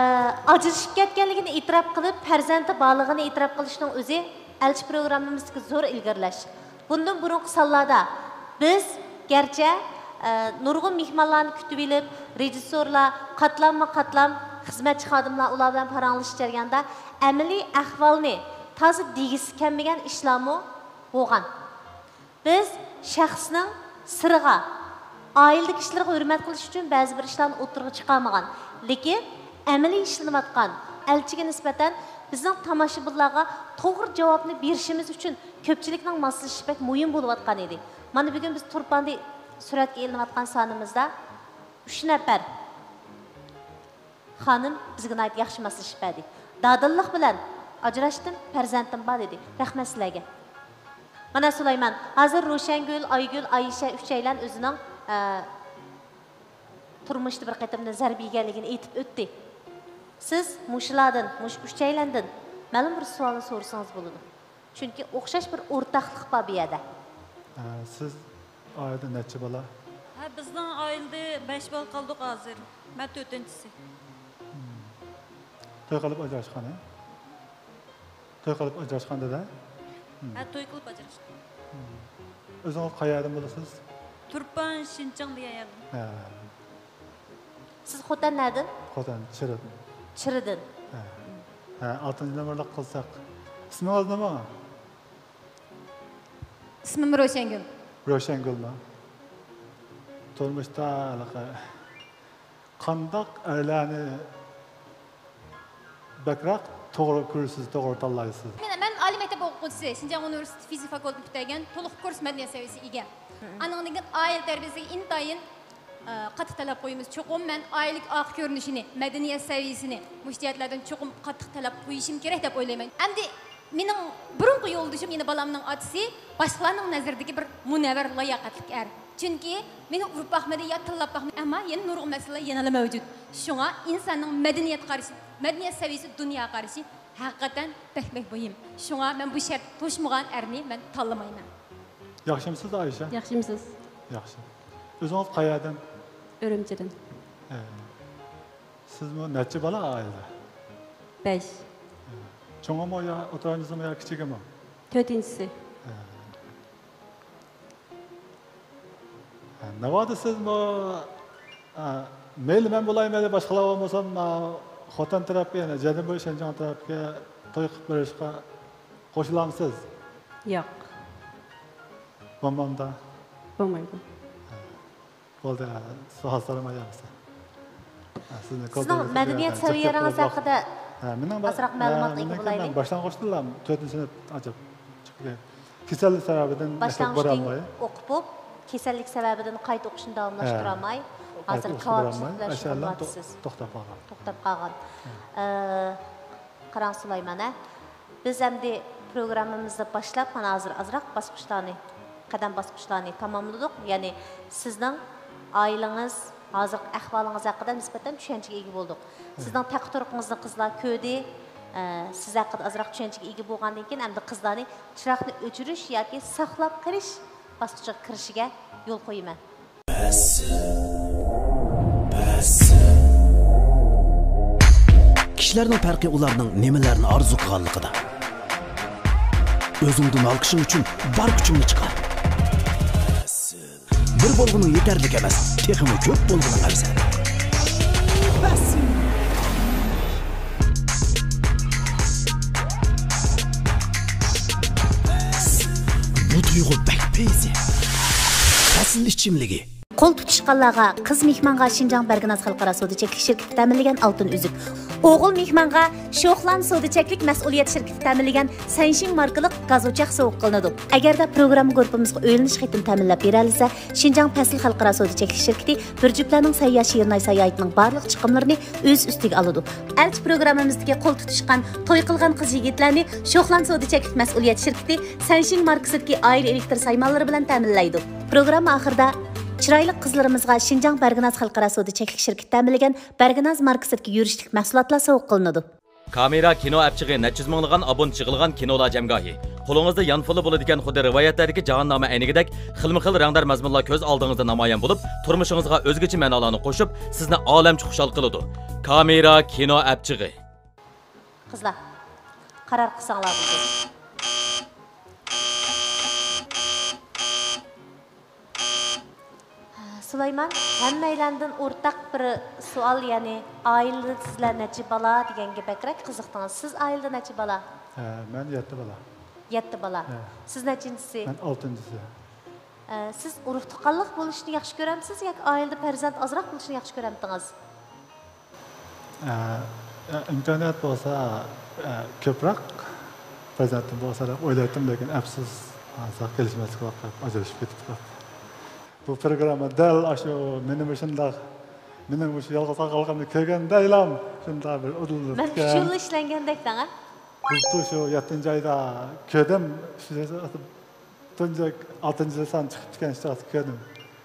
ئاجرىشىپ كەتكەنلىكىنى ئېتىراپ قىلىپ، پەرزەنتى بارلىقىنى ئېتىراپ قىلىشنىڭ ئۆزى ئەلچى پروگراممىمىزدىكى زور ئىلگىرىلەش. بۇندىن بۇرۇنقى سانلاردا بىز گەرچە، ئە، نۇرغۇن مېھمانلارنى كۈتۈۋېلىپ، رېژىسسورلار، قاتلاممۇ قاتلام خىزمەتچى خادىملار ئۇلار بىلەن پاراڭلىشىش جەريانىدا ئەمەلىي ئەھۋالنى تازا دېگۈسى كەلمىگەن ئىشلارمۇ بولغان. بىز شەخسنىڭ سىرىغا، ئائىلىدىكى ئىشلىرىغا ھۆرمەت قىلىش ئۈچۈن بەزى بىر ئىشلارنى ئوتتۇرىغا چىقارمىغان، لېكىن ئەمەلىي ئىشلىنىۋاتقان ئەلچىگە نىسبەتەن بىزنىڭ تاماشىبىنلارغا توغرا جاۋابنى بېرىشىمىز ئۈچۈن كۆپچىلىكنىڭ ماسلىشىشى بەك مۇھىم بولۇۋاتقان ئىدى. مانا بۈگۈن بىز تۇرپاندا سۈرەتكە ئېلىنىۋاتقان سانىمىزدا ئۈچ نەپەر خانىم بىزگە ناھايىتى ياخشى ماسلىشىپ بەردى. دادىللىق بىلەن ئاجراشتىم، پەرزەنتىم بار دېدى. رەھمەت سىلەرگە. مانا سۇلايمان، ھازىر روشەنگۈل، ئايگۈل، ئايشە ئۈچەيلەن ئۆزىنىڭ، ئە، تۇرمۇشتا بىر قېتىمدىن زەربە يېگەنلىكىنى ئېيتىپ ئۆتتى. سىز مۇشۇلاردىن، مۇشۇ ئۈچەيلەندىن مەلۇم بىر سوئالنى سورىسىڭىز بولىدۇ. چۈنكى ئوخشاش بىر ئورتاقلىق بار بۇ يەردە. ئە، سىز ئائىلىدە نەچچە بالا؟ ھە، بىزنىڭ ئائىلىدە بەش بالا قالدۇق ھازىر. مەن تۆتىنچىسى. توي قىلىپ ئاجراشقان، ھە؟ توي قىلىپ ئاجراشقان دېدى. ھە، توي قىلىپ ئاجراشقان. ئۆزىڭىز قەيەردىن بولىسىز؟ تۇرپان، شىنجاڭ دېگەن يەردىن. ھە. سىز خوتەن نەدىن؟ خوتەن، چىرىدىن. چىرىدىن. ھە. ھە، ئالتىنچى نومۇرلۇق قىلساق. ئىسمىڭىز نېمە؟ ئىسمىم روشەنگۈل. روشەنگۈلمۇ؟ تۇرمۇشتا ھېلىقى قانداق ئەرلەرنى بەكرەك توغرا كۆرىسىز، توغرا تاللايسىز؟ مەن، مەن ئالىي مەكتەپ ئوقۇغۇچىسى، شىنجاڭ ئۇنىۋېرسىتېتى فىزىكا فاكۇلتېتىنى پۈتتۈرگەن، تولۇق كۇرس مەدەنىيەت سەۋىيەسىگە ئىگە. ئانىڭدىن كېيىن ئائىلە تەربىيەسىگە ئىنتايىن، ئە، قاتتىق تەلەپ قويىمىز. چوقۇم مەن ئائىلىلىك ئارقا كۆرۈنۈشىنى، مەدەنىيەت سەۋىيەسىنى مۇشۇ جەھەتلەردىن چوقۇم قاتتىق تەلەپ قويۇشۇم كېرەك دەپ ئويلايمەن. ئەمدى مېنىڭ بۇرۇنقى يولدىشىم، يەنى بالامنىڭ ئاتىسى باشقىلارنىڭ نەزىرىدىكى بىر مۇنەۋۋەر، لاياقەتلىك ئەر. چۈنكى مېنى ئۇرۇپ باقمىدى يا تىللاپ باقمىدى، ئەمما يەنە نۇرغۇن مەسىلىلەر يەنىلا مەۋجۇت. شۇڭا ئىنساننىڭ مەدەنىيەت قارىشى، مەدەنىيەت سەۋىيەسى، دۇنيا قارىشى ھەقىقەتەن بەك، بەك مۇھىم. شۇڭا مەن بۇ شەرت توشمىغان ئەرنى مەن تاللىمايمەن. ياخشىمسىز، ئايشە؟ ياخشىمسىز؟ ياخشى. ئۆزىڭىز قەيەردىن؟ ئۈرۈمچىدىن. ھە. سىزمۇ نەچچە بالا ئائىلىدە؟ بەش. ھە. چوڭىمۇ يا ئوتتۇرانچىسىمۇ يا كىچىكىمۇ؟ تۆتىنچىسى. ھە. ھە، ناۋادا سىزمۇ، ھە، مەيلى مەن بولاي، مەيلى باشقىلار بولمىسۇن، ھە، خوتەن تەرەپكە، يەنى جەنۇبىي شىنجاڭ تەرەپكە توي قىلىپ بېرىشقا قوشۇلامسىز؟ ياق. بولمامدا؟ بولمايدۇ. ھە. بولدى، سوئال سورىماي يەنىسى. سىزنىڭ مەدەنىيەت سەۋىيەڭىز ھەققىدە ئازراق مەلۇماتقا ئىگە بولايلى. مەن باشلانغۇچتىنلا تۆتىنچى سىنىپ ئاچىپ چىقتى. كېسەللىك سەۋەبىدىن مەكتەپكە بارالماي. ئوقۇپ، كېسەللىك سەۋەبىدىن قايتا ئوقۇشنى داۋاملاشتۇرالماي، ھازىر كاۋاپچىلىق بىلەن شۇغۇللىنىۋاتىسىز. توختاپ قالغان. توختاپ قالغان. ئە، قاراڭ سۇلايمان، ھە. بىز ئەمدى پروگراممىمىزنى باشلاپ، مانا ھازىر ئازراق باسقۇچلارنى، قەدەم باسقۇچلارنى تاماملىدۇق. يەنى سىزنىڭ ئائىلىڭىز، ھازىرقى ئەھۋالىڭىز ھەققىدە نىسبەتەن چۈشەنچىگە ئىگە بولدۇق. سىزنىڭ تەقى-تۇرقىڭىزنى قىزلار كۆردى. ئە، سىز ھەققىدە ئازراق چۈشەنچىگە ئىگە بولغاندىن كېيىن، ئەمدى قىزلارنى چىراغنى ئۆچۈرۈش ياكى ساقلاپ قېلىش باسقۇچىغا كىرىشىگە يول قويىمەن. كىشىلەرنىڭ پەرقى ئۇلارنىڭ نېمىلەرنى ئارزۇ قىلغانلىقىدا. ئۆزۈڭدىن ھالقىشىڭ ئۈچۈن بار كۈچۈڭنى چىقار. بىر بولغىنىڭ يېتەرلىك ئەمەس، تېخىمۇ كۆپ بولغىنىڭ ئەۋزەل. پېيزى پەسىل ئىچىملىكى. قول تۇتۇشقانلارغا، قىز مېھمانغا شىنجاڭ بەرگىناز خەلقئارا سودا چەكلىك شىركىتى تەمىنلىگەن ئالتۇن ئۈزۈك، ئوغۇل مېھمانغا شوخلان سودا چەكلىك مەسئۇلىيەت شىركىتى تەمىنلىگەن سەنشىڭ ماركىلىق گاز ئوچاق سوۋغا قىلىنىدۇ. ئەگەردە پروگرامما گۇرۇپپىمىزغا ئۆيلىنىش خېتىنى تەمىنلەپ بېرەلىسە، شىنجاڭ پەسىل خەلقئارا سودا چەكلىك شىركىتى بىر جۈپلەرنىڭ سەيياھ شېھىرناي ساياھىتىنىڭ بارلىق چىقىملىرىنى ئۆز ئۈستىگە ئالىدۇ. ئەلچى پروگراممىمىزدىكى قول تۇتۇشقان، توي قىلغان قىز-يىگىتلەرنى شوخلان سودا چەكلىك مەسئۇلىيەت شىركىتى سەنشىڭ ماركىسىدىكى ئائىلە ئېلېكتر سايمانلىرى بىلەن تەمىنلەيدۇ. پروگرامما ئاخىرىدا چىرايلىق قىزلىرىمىزغا شىنجاڭ بەرگىناز خەلقئارا سودا چەكلىك شىركىتى تەمىنلىگەن بەرگىناز ماركىسىدىكى يۈرۈشلۈك مەھسۇلاتلار سوۋغا قىلىنىدۇ. كامېرا كىنو ئەپچىقى نەچچە يۈز مىڭلىغان ئابۇنىچى يىغىلغان كىنولار جەمگاھى. قولىڭىزدا يانفونلا بولىدىكەن خۇددى رىۋايەتلەردىكى جاھاننامە ئەينىكىدەك خىلمۇ خىل رەڭدار مەزمۇنلار كۆز ئالدىڭىزدا نامايان بولۇپ، تۇرمۇشىڭىزغا ئۆزگىچە مەنالارنى قوشۇپ، سىزنى ئالەمچە خۇشال قىلىدۇ. كامېرا كىنو ئەپچىقى. قىزلار، قارار قىلساڭلار بولدى. سۇلايمان، ھەممەيلەندىن ئورتاق بىر سوئال، يەنى ئائىلىدە سىزلەر نەچچە بالا دېگەنگە بەكرەك قىزىقتىڭىز. سىز ئائىلىدە نەچچە بالا؟ ھە، مەن يەتتە بالا. يەتتە بالا. ھە. سىز نەچچىنچىسى؟ مەن ئالتىنچىسى. ئە، سىز ئۇرۇق-تۇغقانلىق بولۇشنى ياخشى كۆرەمسىز ياكى ئائىلىدە پەرزەنت ئازراق بولۇشنى ياخشى كۆرەمتىڭىز؟ ئە، ئە، ئىمكانىيەت بولسا، ئە، كۆپرەك پەرزەنتىم بولسا دەپ ئويلايتتىم، لېكىن ئەپسۇس، ئازراق كېلىشمەسلىك بولۇپ قالىپ، ئاجرىشىپ كېتىپ قالدى. بۇ پروگرامما دەل ئاشۇ مېنى مۇشۇنداق، مېنىڭ مۇشۇ يالغۇز قالغىنىمنى كۆرگەندەيلام شۇنداق بىر ئۇدۇللىدىكەن. مەن ئۈچ يىللا ئىشلەنگەندەك دەڭە. بۇلتۇر شۇ يەتتىنچى ئايدا كۆردۈم، شۇ تۇنجى ئالتىنچى سان چىقىپتىكەن، شۇ چاغدا كۆردۈم.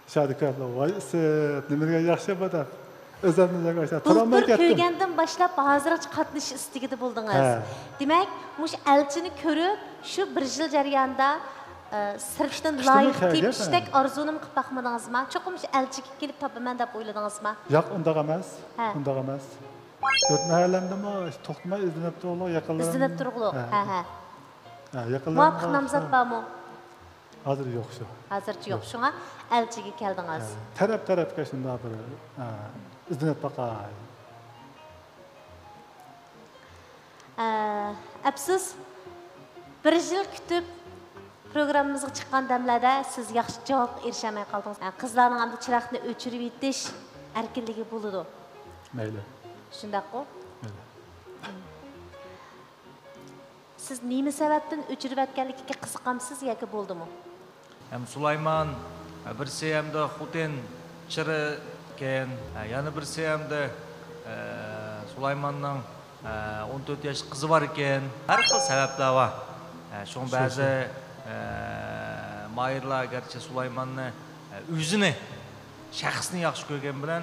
شۇ يەردە كۆرۈپ، ۋاي ئىسىت، نېمە دېگەن ياخشى بۇ دەپ. ئۆزۈمنى ئاشۇ تۇرالماي بۇلتۇر كەتتىم. كۆرگەندىن باشلاپ ھازىرغىچە قاتنىشىش ئىستىكىدە بولدىڭىز. ھە. دېمەك، مۇشۇ ئەلچىنى كۆرۈپ، شۇ بىر يىل جەريانىدا، ئە، سىرتتىن لايىق تېپىشتەك ئارزۇنىمۇ قىلىپ باقمىدىڭىزما؟ چوقۇم شۇ ئەلچىگە كېلىپ تاپىمەن دەپ ئويلىدىڭىزما؟ ياق، ئۇنداق ئەمەس. ھە. ئۇنداق ئەمەس. يۇرت مەھەللەمدىمۇ توختىماي ئىزدىنىپ تۇرغۇلۇق، يېقىنلىرىم. ئىزدىنىپ تۇرغۇلۇق. ھە. ھە، ھە. ھە، يېقىنلىرىمغا مۇۋاپىق نامزات بارمۇ؟ ھازىر يوق شۇ. ھازىرچە يوق. يوق. شۇڭا ئەلچىگە كەلدىڭىز. ھە، تەرەپ-تەرەپكە شۇنداق بىر، ھە، ئىزدىنىپ باقاي. ئە، ئەپسۇس، بىر يىل كۈتۈپ، پروگراممىمىزغا چىققان دەملەردە سىز ياخشى جاۋابقا ئېرىشەلمەي قالدىڭىز. ئە، قىزلارنىڭ ئەمدى چىراغنى ئۆچۈرۈۋېتىش ئەركىنلىكى بولىدۇ. مەيلى. شۇنداققۇ؟ مەيلى. سىز نېمە سەۋەبتىن ئۆچۈرۈۋەتكەنلىكىگە قىزىقامسىز ياكى بولدىمۇ؟ ھەم سۇلايمان، بىرسى ھەمدە خوتۇن چىرىكەن، يەنە بىرسى ھەمدە، ئە، سۇلايماننىڭ، ئە، ئون تۆت ياشلىق قىزى بار ئىكەن. ھەر خىل سەۋەبلەر بار. ئە، شۇڭا شۇ، بەزى، شۇ. ئە، ماھىرلار گەرچە سۇلايماننى، ئە، ئۆزىنى شەخسنى ياخشى كۆرگەن بىلەن،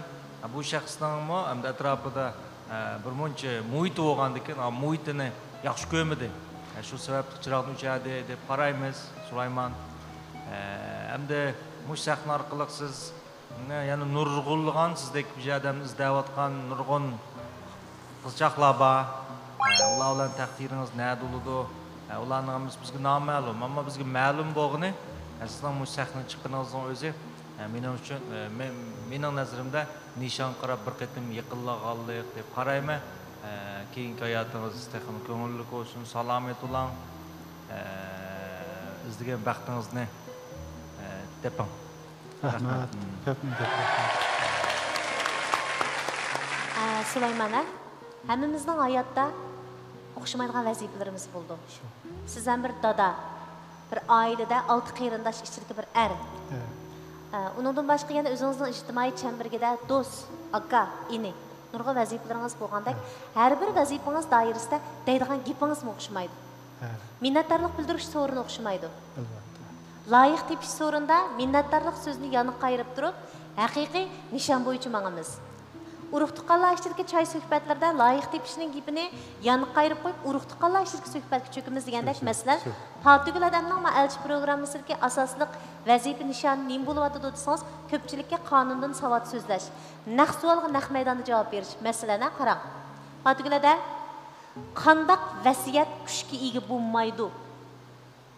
بۇ شەخسنىڭمۇ ئەمدى ئەتراپىدا، ئە، بىر مۇنچە مۇھىتى بولغاندىكىن، ئا، مۇھىتىنى ياخشى كۆرمىدى. ئە، شۇ سەۋەبلىك چىراغنى ئۆچۈردى دەپ قارايمىز، سۇلايمان. ئە، ئەمدى مۇشۇ سەھنە ئارقىلىق سىز يەنە نۇرغۇنلىغان سىزدەك بىر ياردەمنى ئىزدەۋاتقان نۇرغۇن قىزچاقلار بار. ئە، ئۇلار بىلەن تەقدىرىڭىز نەدە بولىدۇ؟ ئە، ئۇلارنىڭ ھەممىسى بىزگە نامەلۇم. ئەمما بىزگە مەلۇم بولغىنى، ئە، سىزنىڭ مۇشۇ سەھنىگە چىققىنىڭىزنىڭ ئۆزى، ئە، مېنىڭ ئۈچۈن، ئە، مېنىڭ نەزىرىمدە نىشانغا قاراپ بىر قېتىم يېقىنلىغانلىق دەپ قارايمەن. ئە، كېيىنكى ھاياتىڭىز تېخىمۇ كۆڭۈللۈك بولسۇن، سالامەت بولۇڭ. ئە، ئىزدىگەن بەختىڭىزنى، ئە، تېپىڭ. رەھمەت. رەھمەت. كۆپتىن كۆپ رەھمەت. ئە، سۇلايمان، ھە؟ ھەممىمىزنىڭ ھاياتتا ئوخشىمايدىغان ۋەزىپىلىرىمىز بولىدۇ. شۇ. سىز ھەم بىر دادا، بىر ئائىلىدە ئالتە قېرىنداش ئىچىدىكى بىر ئەر. ئە. ئە، ئۇنىڭدىن باشقا يەنە ئۆزىڭىزنىڭ ئىجتىمائىي چەمبىرىكىدە دوست، ئاكا، ئىنى، نۇرغۇن ۋەزىپىلىرىڭىز بولغاندەك، ئە، ھەر بىر ۋەزىپىڭىز دائىرىسىدە دەيدىغان گېپىڭىزمۇ ئوخشىمايدۇ. ئە. مىننەتدارلىق بىلدۈرۈش سورۇنى ئوخشىمايدۇ. ئەلۋەتتە. لايىق تېپىش سورۇنىدا مىننەتدارلىق سۆزىنى يانغا قايرىپ تۇرۇپ، ھەقىقىي نىشان بويىچە ماڭىمىز. ئۇرۇق-تۇغقانلار ئىچىدىكى چاي سۆھبەتلىرىدە لايىق تېپىشنىڭ گېپىنى يانغا قايرىپ قويۇپ، ئۇرۇق-تۇغقانلار ئىچىدىكى سۆھبەتكە چۆكىمىز دېگەندەك. شۇ، شۇ، مەسىلەن، شۇ. پاتىگۈل ھەدەمنىڭ ما ئەلچى پروگراممىسىدىكى ئاساسلىق ۋەزىپە نىشانى نېمە بولۇۋاتىدۇ دېسىڭىز، كۆپچىلىككە قانۇندىن ساۋات سۆزلەش، نەق سوئالغا نەق مەيداندا جاۋاب بېرىش. مەسىلەن، ھە، قاراڭ. پاتىگۈل ھەدە، قانداق ۋەسىيەت كۈچكە ئىگە بولمايدۇ؟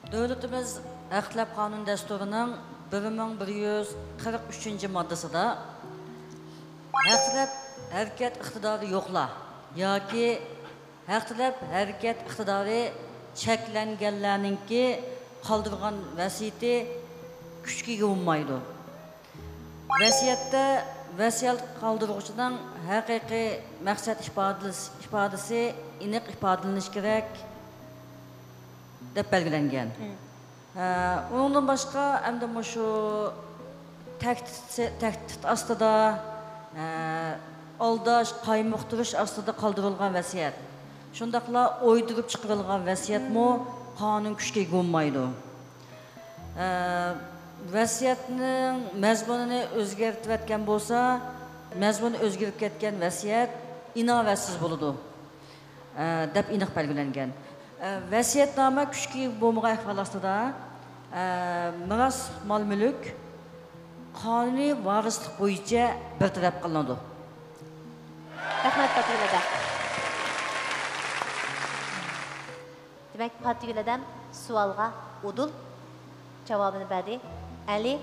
دۆلىتىمىز ھەق تەلەپ قانۇن دەستۇرىنىڭ بىر مىڭ بىر يۈز قىرىق ئۈچىنچى ماددىسىدا، ھەق تەلەپ ھەرىكەت ئىقتىدارى يوقلار ياكى ھەق تەلەپ ھەرىكەت ئىقتىدارى چەكلەنگەنلەرنىڭكى قالدۇرغان ۋەسىيىتى كۈچكە ئىگە بولمايدۇ. ۋەسىيەتتە ۋەسىيەت قالدۇرغۇچىنىڭ ھەقىقىي مەقسەت ئىپادىلىس-، ئىپادىسى ئېنىق ئىپادىلىنىشى كېرەك، دەپ بەلگىلەنگەن. مم. ھە، ئۇنىڭدىن باشقا، ئەمدى مۇشۇ تەھدىت، تەھدىت ئاستىدا، ھە، ئالداش، قايمۇقتۇرۇش ئاستىدا قالدۇرۇلغان ۋەسىيەت، شۇنداقلا ئويدۇرۇپ چىقىرىلغان ۋەسىيەتمۇ قانۇن كۈچكە ئىگە بولمايدۇ. ھە، ۋەسىيەتنىڭ مەزمۇنىنى ئۆزگەرتىۋەتكەن بولسا، مەزمۇنى ئۆزگىرىپ كەتكەن ۋەسىيەت ئىناۋەتسىز بولىدۇ، ھە، دەپ ئېنىق بەلگىلەنگەن. ئە، ۋەسىيەتنامە كۈچكە ئىگە بولمىغان ئەھۋال ئاستىدا، ئە، مىراس مال-مۈلۈك قانۇنىي ۋارىسلىق بويىچە بىر تەرەپ قىلىنىدۇ. رەھمەت، پاتىگۈل ھەدە. دېمەك، پاتىگۈل ھەدەم سوئالغا ئۇدۇل جاۋابىنى بەردى. ئەلى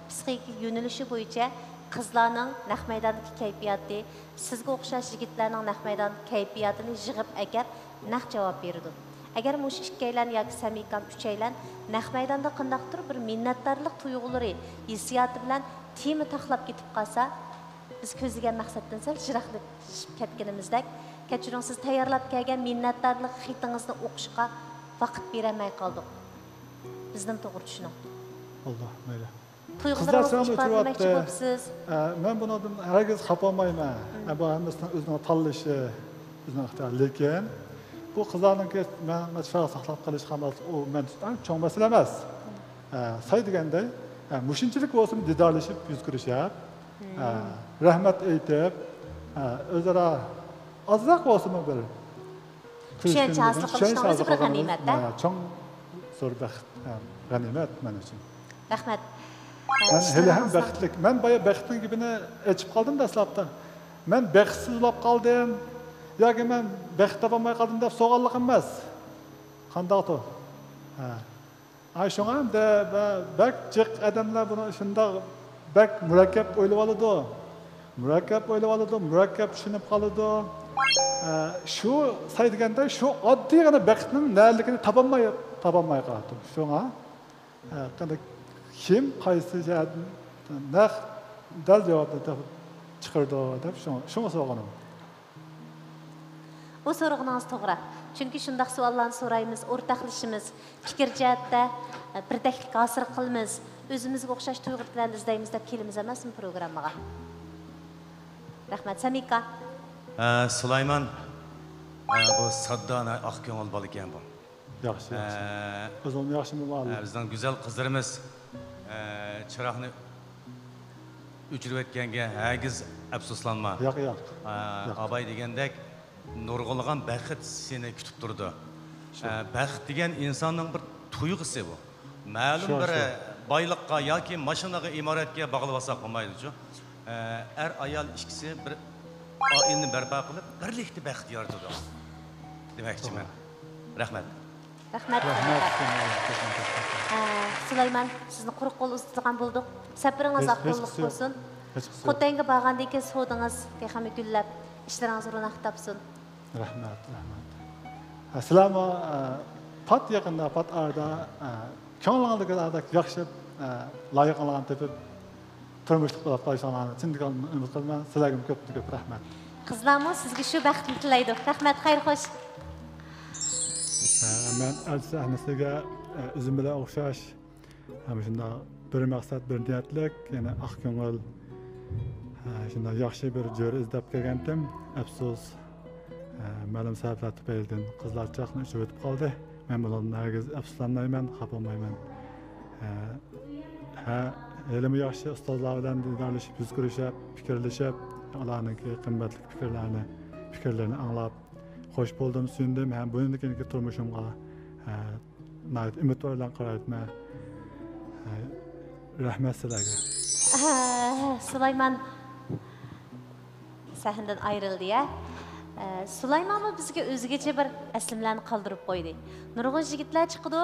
پسىخىكا يۆنىلىشى بويىچە قىزلارنىڭ نەق مەيداندىكى كەيپىياتى، سىزگە ئوخشاش يىگىتلەرنىڭ نەق مەيدان كەيپىياتىنى يىغىپ ئەكەپ، نەق جاۋاب بېرىدۇ. ئەگەر مۇشۇ ئىككىيلەن ياكى سەمىكام، ئۈچەيلەن نەق مەيداندا قانداقتۇر بىر مىننەتدارلىق تۇيغۇلىرى، ھېسسىياتى بىلەن تېما تاقلاپ كېتىپ قالسا، بىز كۆزلىگەن مەقسەتتىن سەل يىراقلىشىپ كەتكىنىمىزدەك. كەچۈرۈڭ، سىز تەييارلاپ كەلگەن مىننەتدارلىق خېتىڭىزنى ئوقۇشقا ۋاقىت بېرەلمەي قالدۇق. بىزنىمۇ توغرا چۈشىنىڭ. بولدى، مەيلى. تۇيغۇلىرىڭىزنى ئىپادىلىمەكچى بوپسىز. ئە، مەن بۇنىڭدىن ھەرگىز خاپا بولمايمەن. مم. ئە، بۇ ھەممىسىنىڭ ئۆزىنىڭ تاللىشى، ئۆزىنىڭ ئىختىيارى. لېكىن بۇ قىزلارنىڭكى مەن، مەن چىراغ ساقلاپ قېلىش قالماس، ئۇ مەن تۇتقان چوڭ مەسىلە ئەمەس. مم. ئە، ساي دېگەندەك، ئە، مۇشۇنچىلىك بولسىمۇ دىدارلىشىپ، يۈز كۆرۈشۈپ، ئە، مم. رەھمەت ئېيتىپ، ئە، ئۆزئارا ئازراق بولسىمۇ بىر چۈشەنچە ھاسىل قىلىشنىڭ ئۆزى بىر غەنىيمەت-دە. ھە، چوڭ، زور بەخت، ھە، غەنىيمەت مەن ئۈچۈن. رەھمەت. مەن ھېلىھەم بەختلىك. مەن بايا بەختنىڭ گېپىنى ئېچىپ قالدىم دەسلەپتە. مەن بەختسىز بولۇپ قالدىم ياكى مەن بەخت تاپالماي قالدىم دەپ سوغانلىق ئەمەس. قانداقتۇ؟ ھە. ئاي، شۇڭا ئەمدى بە-، بەك جىق ئادەملەر بۇنى شۇنداق بەك مۇرەككەپ ئويلىۋالىدۇ. مۇرەككەپ ئويلىۋالىدۇ، مۇرەككەپ چۈشىنىپ قالىدۇ. ئە، شۇ ساي دېگەندە شۇ ئاددىيغىنا بەختنىڭ نەلىكىنى تاپالماي، تاپالماي قالىدۇ. شۇڭا، ئە، قېنى كىم قايسى جەھەتتىن نەق دەل جاۋابنى تېپىپ چىقىرىدۇ دەپ شۇڭا، شۇڭا سورىغىنىم. ئۇ سورىغىنىڭىز توغرا. چۈنكى شۇنداق سوئاللارنى سورايمىز، ئورتاقلىشىمىز، پىكىر جەھەتتە، ئە، بىردەكلىك ھاسىل قىلىمىز، ئۆزىمىزگە ئوخشاش تۇيغۇلارنى ئىزدەيمىز دەپ كېلىمىز ئەمەسمۇ پروگراممىغا؟ رەھمەت، سەمىكا. ئە، سۇلايمان، ئە، بۇ ساددا، ئاق كۆڭۈل بالا ئىكەن بۇ. ياخشى، ياخشى. ئە، ئۆزۈڭ ياخشىمۇ، مۇئەللىم؟ ئە، بىزنىڭ گۈزەل قىزلىرىمىز، ئە، چىراغنى ئۆچۈرۈۋەتكەنگە ھەرگىز ئەپسۇسلانما. ياق، ياق. ئە، ياق. ئاباي دېگەندەك، نۇرغۇنلىغان بەخت سېنى كۈتۈپ تۇرىدۇ. شۇ. ئە، بەخت دېگەن ئىنساننىڭ بىر تۇيغۇسى بۇ. مەلۇم شۇ، بىر شۇ. بايلىققا ياكى ماشىنىغا، ئىمارەتكە باغلىۋالساق بولمايدۇ شۇ. ئە، ئەر ئايال ئىككىسى بىر ئائىلىنى بەرپا قىلىپ، بىرلىكتە بەخت يارىتىدۇ دېمەكچىمەن. توغرا. رەھمەت. رەھمەت، رەھمەت. ئە، سۇلايمان، سىزنى قۇرۇق قول ئۇزىتىدىغان بولدۇق. سەپىرىڭىز ھېچ، ئاق يوللۇق بولسۇن. ھېچقىسى يوق. خوتەنگە بارغاندىن كېيىن سودىڭىز تېخىمۇ گۈللەپ، ئىشلىرىڭىز روناق تاپسۇن. رەھمەت، رەھمەت. ھە، سىلەرمۇ، ئە، پات يېقىندا، پات ئارىدا، ئە، كۆڭلىڭىزدىكىدەك ياخشى، ئە، لايىقىڭلارنى تېپىپ، تۇرمۇشلۇق بولۇپ قېلىشىڭلارنى چىن كۆڭلۈمدىن ئۈمىد قىلىمەن. سىلەرگىمۇ كۆپتىن كۆپ رەھمەت. قىزلارمۇ سىزگە شۇ بەختنى تىلەيدۇ. رەھمەت، خەير خوش. ھە، مەن ئەلچى سەھنىسىگە، ئە، ئۆزۈم بىلەن ئوخشاش، ھە، مۇشۇنداق بىر مەقسەت، بىر نىيەتلىك، يەنى ئاق كۆڭۈل، ھە، شۇنداق ياخشى بىر جۆرە ئىزدەپ كەلگەنتىم. ئەپسۇس، ئە، مەلۇم سەۋەبلەر تۈپەيلىدىن قىزلار چىراغنى ئۆچۈرۈۋېتىپ قالدى. مەن بۇنىڭدىن ھەرگىز ئەپسۇسلانمايمەن، خاپا بولمايمەن. ئە، ھە، ھېلىمۇ ياخشى ئۇستازلار بىلەن دىدارلىشىپ، يۈز كۆرۈشۈپ، پىكىرلىشىپ، ئۇلارنىڭكى قىممەتلىك پىكىرلەرنى، پىكىرلىرىنى ئاڭلاپ، خوش بولدۇم، سۆيۈندۈم ھەم بۇنىڭدىن كېيىنكى تۇرمۇشۇمغا، ئە، ناھايىتى ئۈمىدۋار بىلەن قارايتىمەن. ئە، رەھمەت سىلەرگە. ئە، سۇلايمان سەھنىدىن ئايرىلدى، يا. ئە، سۇلايمانمۇ بىزگە ئۆزگىچە بىر ئەسلىمىلەرنى قالدۇرۇپ قويدى. نۇرغۇن يىگىتلەر چىقىدۇ،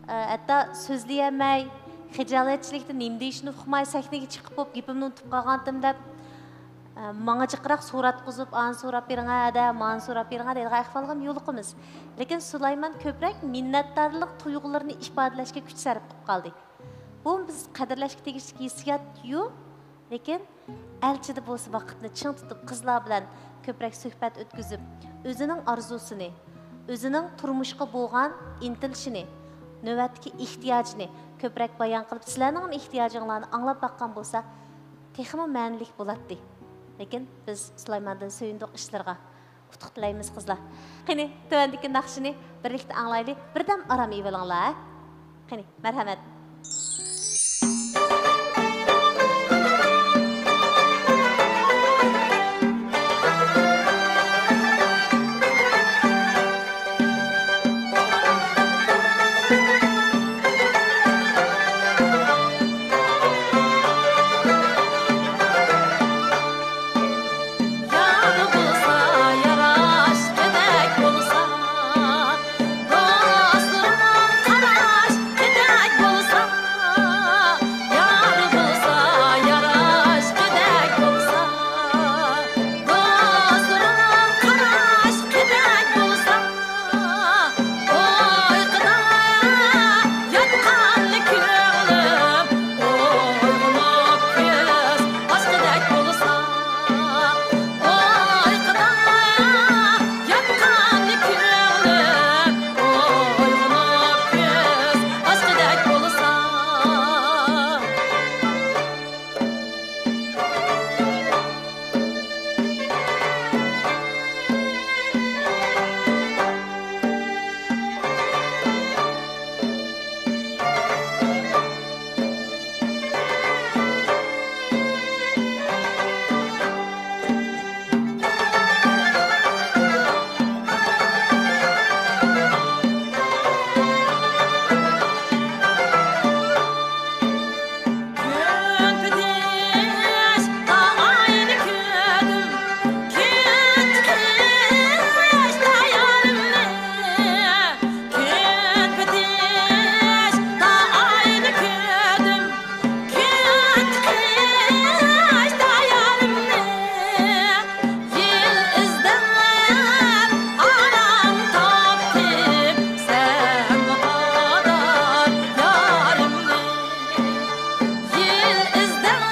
ئە، ھەتتا سۆزلىيەلمەي، خىجالەتچىلىكتىن نېمە دېيىشنى ئۇقماي، سەھنىگە چىقىپ بولۇپ، گېپىمنى ئۇنتۇپ قالغانتىم دەپ، ئە، ماڭا جىقراق سوراتقۇزۇپ، ئانى سوراپ بېرىڭە ھەدە، مانى سوراپ بېرىڭە دەيدىغان ئەھۋالغىمۇ يولۇقىمىز. لېكىن سۇلايمان كۆپرەك مىننەتدارلىق تۇيغۇلىرىنى ئىپادىلەشكە كۈچ سەرپ قىلىپ قالدى. بۇمۇ بىز قەدىرلەشكە تېگىشلىك ھېسسىيات-يۇ، لېكىن ئەلچىدە بولسا ۋاقىتنى چىڭ تۇتۇپ، قىزلار بىلەن كۆپرەك سۆھبەت ئۆتكۈزۈپ، ئۆزىنىڭ ئارزۇسىنى، ئۆزىنىڭ تۇرمۇشقا بولغان ئىنتىلىشىنى، نۆۋەتتىكى ئېھتىياجىنى كۆپرەك بايان قىلىپ، سىلەرنىڭمۇ ئېھتىياجىڭلارنى ئاڭلاپ باققان بولسا، تېخىمۇ مەنىلىك بولاتتى. لېكىن بىز سۇلايماندىن سۆيۈندۇق ئىشلىرىغا. ئۇتۇق تىلەيمىز، قىزلار. قېنى، تۆۋەندىكى ناخشىنى بىرلىكتە ئاڭلايلى. بىردەم ئارام ئېلىۋېلىڭلار، ھە؟ قېنى، مەرھەمەت. يار بولسا ياراشقۇدەك بولسا، دوستلىرىڭ قاراشقۇدەك بولسا، يار بولسا ياراشقۇدەك بولسا، دوستلىرىڭ قاراشقۇدەك بولسا، ئۇيقۇدا ياتقان كۆڭلۈم ئويغىنىپ كۆز ئاچقۇدەك بولسا، ئۇيقۇدا ياتقان كۆڭلۈم ئويغىنىپ كۆز ئاچقۇدەك بولسا. كۈن پېتىشتا ئاينى كۆردۈم، كۈن چىقىشتا يارىمنى. كۈن پېتىشتا ئاينى كۆردۈم، كۈن چىقىشتا يارىمنى. يىل ئىزدەپ ئاران تاپتىم، سەن ۋاپادار يارىمنى. يىل ئىزدەپ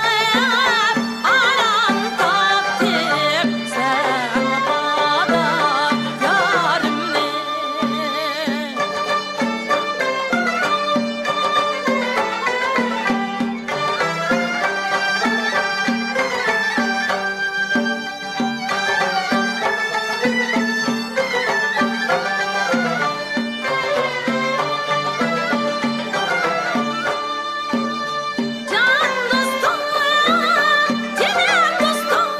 ئاران تاپتىم، سەن ۋاپادار يارىمنى. جان دوستۇم، جېنىم دوستۇم،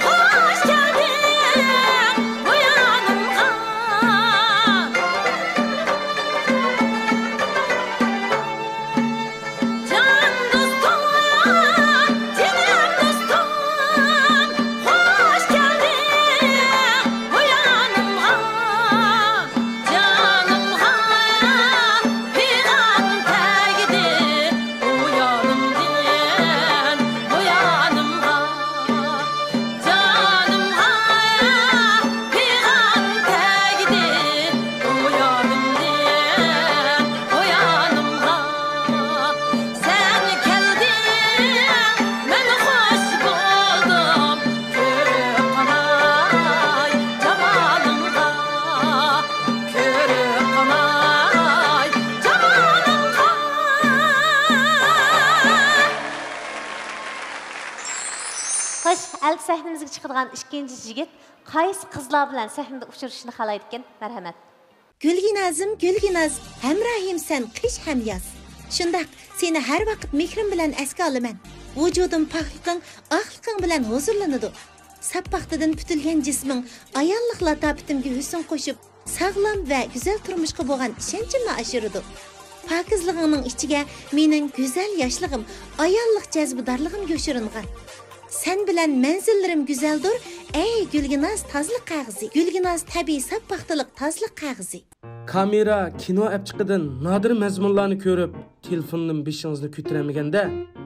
خوش كەلدىڭ بۇ يانىمغا. جان دوستۇم، جېنىم دوستۇم، خوش كەلدىڭ بۇ يانىمغا. جانىمغا پىغان تەگدى ئۇ يانىمدىن بۇ يانىمغا. جانىمغا پىغان تەگدى ئۇ يانىمدىن بۇ يانىمغا. سەن كەلدىڭ، مەن خوش بولدۇم، كۆرۈپ قالاي جامالىڭغا، كۆرۈپ قالاي جامالىڭغا. خوش، ئەلتە سەھنىمىزگە چىقىدىغان ئىككىنچى يىگىت قايسى قىزلار بىلەن سەھنىدە ئۇچرىشىشنى خالايدىكەن؟ مەرھەمەت. گۈلگىنازىم، گۈلگىناز، ھەمراھىم سەن قىش ھەم ياز. شۇنداق، سېنى ھەر ۋاقىت مېھرىم بىلەن ئەسكە ئالىمەن. ۋۇجۇدۇم پاكلىقىڭ، ئاقلىقىڭ بىلەن ھۇزۇرلىنىدۇ. ساپ پاختىدىن پۈتۈلگەن جىسمىڭ ئاياللىق لاتاپىتىمگە ھۆسن قوشۇپ، ساغلام ۋە گۈزەل تۇرمۇشقا بولغان ئىشەنچىمنى ئاشۇرىدۇ. پاكىزلىقىڭنىڭ ئىچىگە مېنىڭ گۈزەل ياشلىقىم، ئاياللىق جەزبىدارلىقىم يوشۇرۇنغان. سەن بىلەن مەنزىللىرىم گۈزەلدۇر، ئەي گۈلگىناز تازىلىق قەغىزى. گۈلگىناز تەبىئىي ساپ پاختىلىق تازىلىق قەغىزى. كامېرا، كىنو ئەپچىقىدىن نادىر مەزمۇنلارنى كۆرۈپ، تېلېفوندىن بېشىڭىزنى كۆتۈرەلمىگەندە،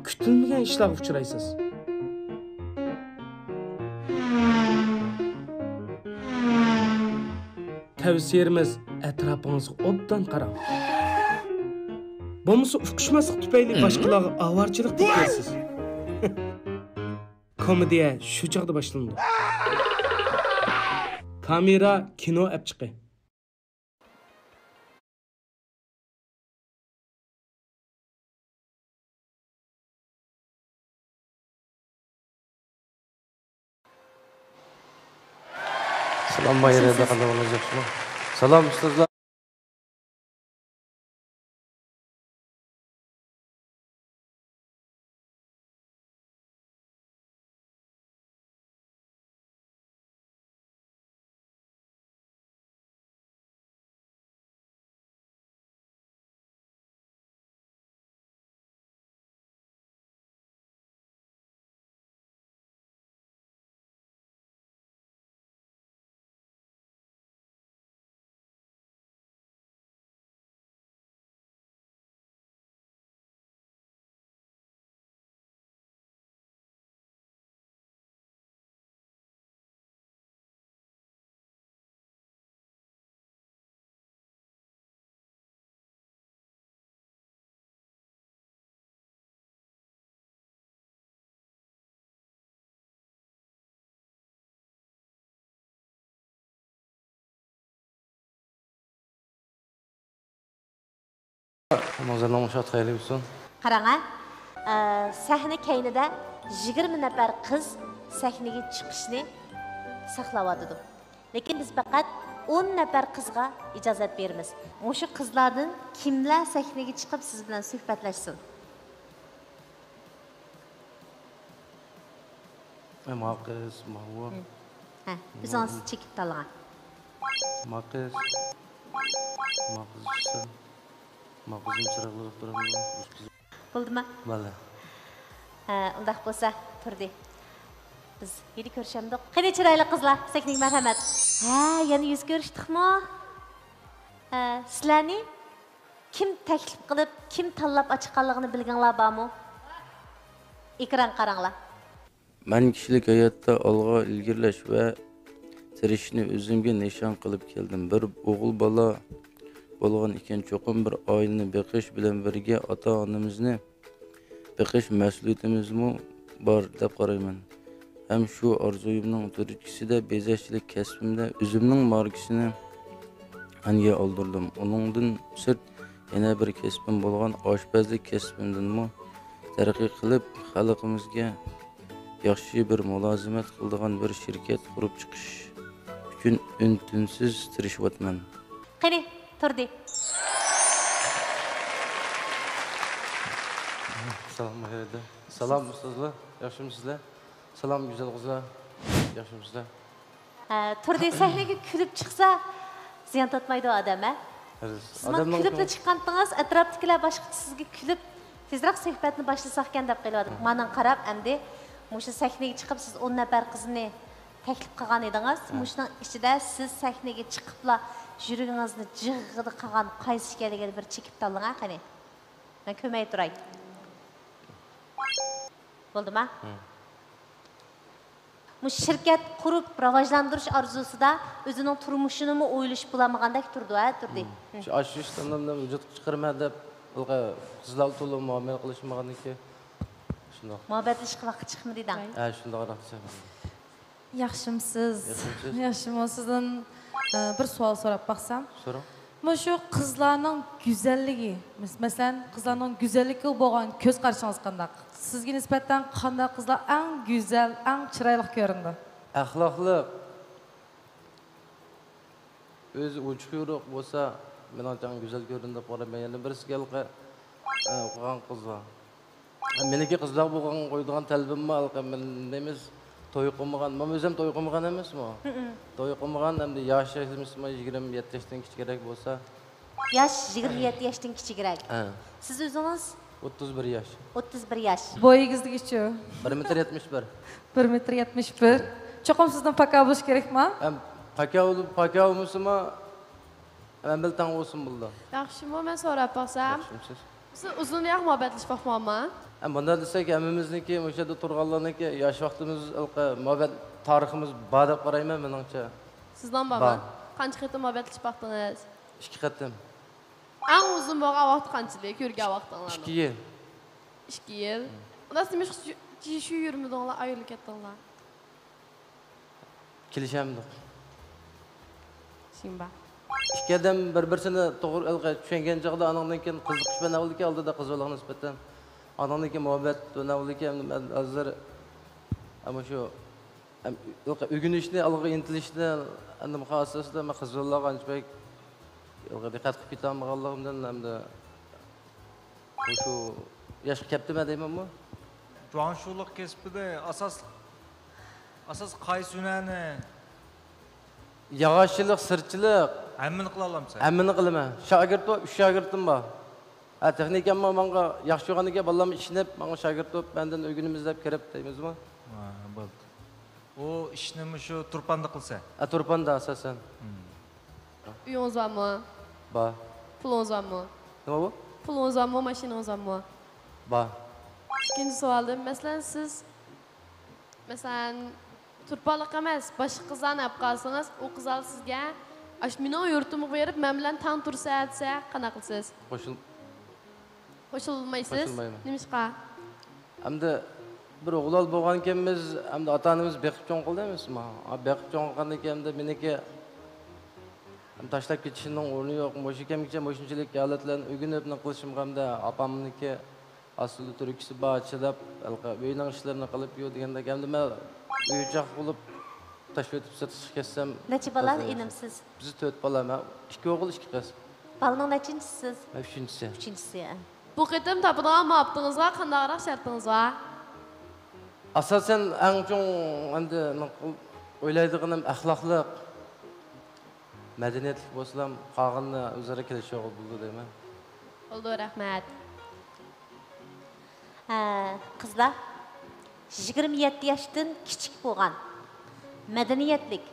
كۈتۈلمىگەن ئىشلارغا ئۇچرايسىز. تەۋسىيەمىز، ئەتراپىڭىزغا ئوبدان قاراڭ. بولمىسا ئۇقۇشماسلىق تۈپەيلى باشقىلارغا ئاۋارىچىلىك قىلىپ بېرىسىز. كومېدىيە شۇ چاغدا باشلىنىدۇ. كامېرا، كىنو ئەپچىقى. سالام، بايرىدا قانداق بولىسىز، ياخشىمۇ؟ سالام، ئۇستازلار. رامازاننىڭ مۇشۇ تەييارلىقى بولسۇن. قاراڭ ھە، ئە، سەھنە كەينىدە يىگىرمە نەپەر قىز سەھنىگە چىقىشنى ساقلاۋاتىدۇ. لېكىن بىز پەقەت ئون نەپەر قىزغا ئىجازەت بېرىمىز. مۇشۇ قىزلاردىن كىملەر سەھنىگە چىقىپ سىز بىلەن سۆھبەتلەشسۇن؟ ئە، ما قىز، ما ھۇ. ھە، ئۆزىڭىز چېكىپ تاللىغان. ما قىز. ما قىز چىقسا. ما قىزنى چىراغلىق تۇرامدۇ؟ بولدىما؟ بولدى. ھە، ئۇنداق بولسا، تۇردى. بىز ھېلى كۆرۈشەمدۇق. قېنى، چىرايلىق قىزلار، سەھنىگە مەرھەمەت. ھە، يەنە يۈز كۆرۈشتۇقمۇ؟ ھە، سىلەرنى كىم تەكلىپ قىلىپ، كىم تاللاپ ئاچىققانلىقىنى بىلگەنلەر بارمۇ؟ ئېكرانغا قاراڭلار. مەن كىشىلىك ھاياتتا ئالغا ئىلگىرىلەش ۋە تىرىشىشنى ئۆزۈمگە نىشان قىلىپ كەلدىم. بىر ئوغۇل بالا بولغان ئىكەن، چوقۇم بىر ئائىلىنى بېقىش بىلەن بىرگە ئاتا-ئانىمىزنى بېقىش مەسئۇلىيىتىمىزمۇ بار دەپ قارايمەن. ھەم شۇ ئارزۇيۇمنىڭ تۈرتكىسىدە بېزەكچىلىك كەسپىمدە ئۆزۈمنىڭ ماركىسىنى ئەنگە ئالدۇردۇم. ئۇنىڭدىن سىرت يەنە بىر كەسپىم بولغان ئاشپەزلىك كەسپىمدىنمۇ تەرەققىي قىلىپ، خەلقىمىزگە ياخشى بىر مۇلازىمەت قىلىدىغان بىر شىركەت قۇرۇپ چىقىش ئۈچۈن ئۈن-تىنسىز تىرىشىۋاتىمەن. قېنى، تۇردى. سالام، سالام ئۇستازلار، ياخشىمۇسىزلەر؟ سالام گۈزەل قىزلار، ياخشىمۇسىزلەر؟ ھە، تۇردى، سەھنىگە كۈلۈپ چىقسا زىيان تارتمايدۇ ئادەم، ھە؟ سىزمۇ ئادەمنىڭ كۈلۈپلا چىققانتىڭىز، ئەتراپتىكىلەر باشقا سىزگە كۈلۈپ تېزراق سۆھبەتنى باشلىساقكەن دەپ قېلىۋاتىدۇ. مانا قاراپ ئەمدى مۇشۇ سەھنىگە چىقىپ سىز ئون نەپەر قىزنى تەكلىپ قىلغان ئىدىڭىز. ھە. مۇشۇنىڭ ئىچىدە سىز سەھنىگە چىقىپلا يۈرىكىڭىزنى جىغغىدە قىلغان قايسى ئىكەنلىكىنى بىر چېكىپ تاللىڭا قېنى. مەن كۆرمەي تۇراي. بولدىما؟ ھە. مۇشۇ شىركەت قۇرۇپ راۋاجلاندۇرۇش ئارزۇسىدا ئۆزىنىڭ تۇرمۇشىنىمۇ ئويلىشىپ بولالمىغاندەك تۇرىدۇ، ھە، تۇردى؟ شۇ ئاشۇ ئىشلارنى ۋۇجۇدقا چىقىرىمەن دەپ، ھېلىقى قىزلار تولا مۇئامىلە قىلىشمىغاندىكى شۇنداق. مۇھەببەتلىشىشكە ۋاقىت چىقمىدى دەڭ. ھە، شۇنداقراق دېسەم. ياخشىمسىز؟ ياخشىمسىز؟ ياخشىمۇ؟ سىزدىن، ئە، بىر سوئال سوراپ باقسام. سوراڭ. مۇشۇ قىزلارنىڭ گۈزەللىكى، مەس-، مەسىلەن، قىزلارنىڭ گۈزەللىكىگە بولغان كۆز قارىشىڭىز قانداق؟ سىزگە نىسبەتەن قانداق قىزلار ئەڭ گۈزەل، ئەڭ چىرايلىق كۆرۈنىدۇ؟ ئەخلاقلىق. ئۆزى ئوچۇق يورۇق بولسا، مېنىڭچە ئەڭ گۈزەل كۆرۈنىدۇ دەپ قارايمەن. يەنە بىرسى ھېلىقى، ئە، ئوقۇغان قىزلار. مېنىڭكى قىزلارغا بولغان، قويىدىغان تەلىپىممۇ ھېلىقى، مەن نېمىز توي قىلمىغان، مەن ئۆزۈم توي قىلمىغان ئەمەسمۇ؟ توي قىلمىغان، ئەمدى ياشى نېمىسىمۇ يىگىرمە يەتتە ياشتىن كىچىكرەك بولسا. ياش يىگىرمە يەتتە ياشتىن كىچىكرەك. ھە. سىز ئۆزىڭىز؟ ئوتتۇز بىر ياش. ئوتتۇز بىر ياش. بويىڭىزچۇ؟ بىر مېتىر يەتمىش بىر. بىر مېتىر يەتمىش بىر. چوقۇم سىزدىن پاكا بولۇشى كېرەكما؟ ھەم پاكا بولۇپ، پاكا بولمىسىمۇ، ھەم بىلەن تەڭ بولسۇن بولىدۇ. ياخشىمۇ، مەن سوراپ باقسام؟ ياخشىمۇسىز؟ سىز ئۇزۇندىن ياق مۇھەببەتلىشىپ باقمىغانما؟ ھە، مۇنداق دېسەك، ھەممىمىزنىڭكى، مۇشۇ يەردە تۇرغانلارنىڭكى ياش ۋاقتىمىز، ھېلىقى مۇھەببەت تارىخىمىز بار دەپ قارايمەن، مېنىڭچە. سىزنىڭ بارمۇ؟ بار. قانچە قېتىم مۇھەببەتلىشىپ باقتىڭىز؟ ئىككى قېتىم. ئەڭ ئۇزۇن بولغان ۋاقتى قانچىلىك، يۈرگەن ۋاقتىڭلارنىڭ؟ ئىككى يىل. ئىككى يىل. ئۇنداق نېمىشقا شۇ، شۇ يۈرمىدىڭلار، ئايرىلىپ كەتتىڭلار؟ كېلىشەلمىدۇق. شىنبا. ئىككى ئادەم بىر-بىرسىنى توغرا ھالغا چۈشەنگەن چاغدا، ئانىڭدىن كېيىن قىزىقىش پەيدا بولىدىكەن ئالدىدا قىز بالىغا نىسبەتەن. ئانىڭدىن كېيىن مۇھەببەت پەيدا بولىدىكەن. ھازىر ئەمما شۇ ئۆگىنىشنى، ئالغا ئىنتىلىشنى ئەمدى مۇقەسسەسلەر مەن قىز بالىلارغا ئانچە بەك دىققەت قىلىپ كېتەلمىغانلىقىمدىن ئەمدى مۇشۇ ياشقا كەپتىمەن دەيمەنمۇ؟ جۇاڭشۇلۇق كەسپىدە ئاساس، ئاساس قايسى ھۈنەرنى؟ ياغاچچىلىق، سىرچىلىق. ھەممىنى قىلالامسەن؟ ھەممىنى قىلىمەن. شاگىرت بار، ئۈچ شاگىرتىم بار. ھە، تېخنىكاممۇ ماڭا ياخشى بولغاندىكىن، بالام ئىشىنىپ، ماڭا شاگىرت بولۇپ، مەندىن ئۆگىنىمىز دەپ كىرىپ دەيمىزمۇ؟ ھە، بولدى. ئۇ ئىشنى مۇشۇ تۇرپاندا قىلسا؟ ھە، تۇرپاندا ئاساسەن. ئۆيىڭىز بارمۇ؟ بار. پۇلىڭىز بارمۇ؟ نېمە بۇ؟ پۇلىڭىز بارمۇ، ماشىنىڭىز بارمۇ؟ بار. ئىككىنچى سوئالىم، مەسىلەن، سىز، مەسىلەن، تۇرپانلىق ئەمەس، باشقا قىزلارنى ئېلىپ قالسىڭىز، ئۇ قىزلار سىزگە، ئاشۇ مېنىڭ يۇرتۇمغا بېرىپ، مەن بىلەن تەڭ تۇرسا دېسە، قانداق قىلىسىز؟ قوشۇل-، قوشۇلمايسىز؟ قوشۇلمايمەن. نېمىشقا؟ ئەمدى بىر ئوغۇل بولغانكەنمىز، ئەمدى ئاتا-ئانىمىز بېقىپ چوڭ قىلدى ئەمەسمۇ؟ ھە، بېقىپ چوڭ قىلغاندىن كېيىن ئەمدى مېنىڭكى تاشلاپ كېتىشنىڭ ئورنى يوق. مۇشۇ كەمگىچە مۇشۇنچىلىك ھالەتلەرنى ئۆگىنىپ نېمە قىلىشىمغا ئەمدى ئاپامنىڭكى ئاستىدا تۈركىسى بار، چىداپ، ھېلىقى ئۆينىڭ ئىشلىرىنى قىلىپ يۈر دېگەندەك، ئەمدى مەن ئۆي ئوچاق بولۇپ تاشلىۋېتىپ سىرتقا چىقىپ كەتسەم. نەچچە بالا تازا ياخشى. ئىنىم سىز؟ بىز تۆت بالا، مەن ئىككى ئوغۇل، ئىككى قىز. بالىنىڭ نەچچىنچىسى سىز؟ مەن ئۈچىنچىسى. ئۈچىنچىسى، ھە. بۇ قېتىم تاپىدىغان مۇھەببىتىڭىزغا قانداقراق شەرتىڭىز بار؟ ئاساسەن، ئەڭ چوڭ ئەمدى ئويلايدىغىنىم ئەخلاقلىق، مەدەنىيەتلىك بولسىلا، قالغىنىنى ئۆزئارا كېلىشىۋالغىلى بولىدۇ دەيمەن. بولىدۇ، رەھمەت. ھە، قىزلار، يىگىرمە يەتتە ياشتىن كىچىك بولغان، مەدەنىيەتلىك،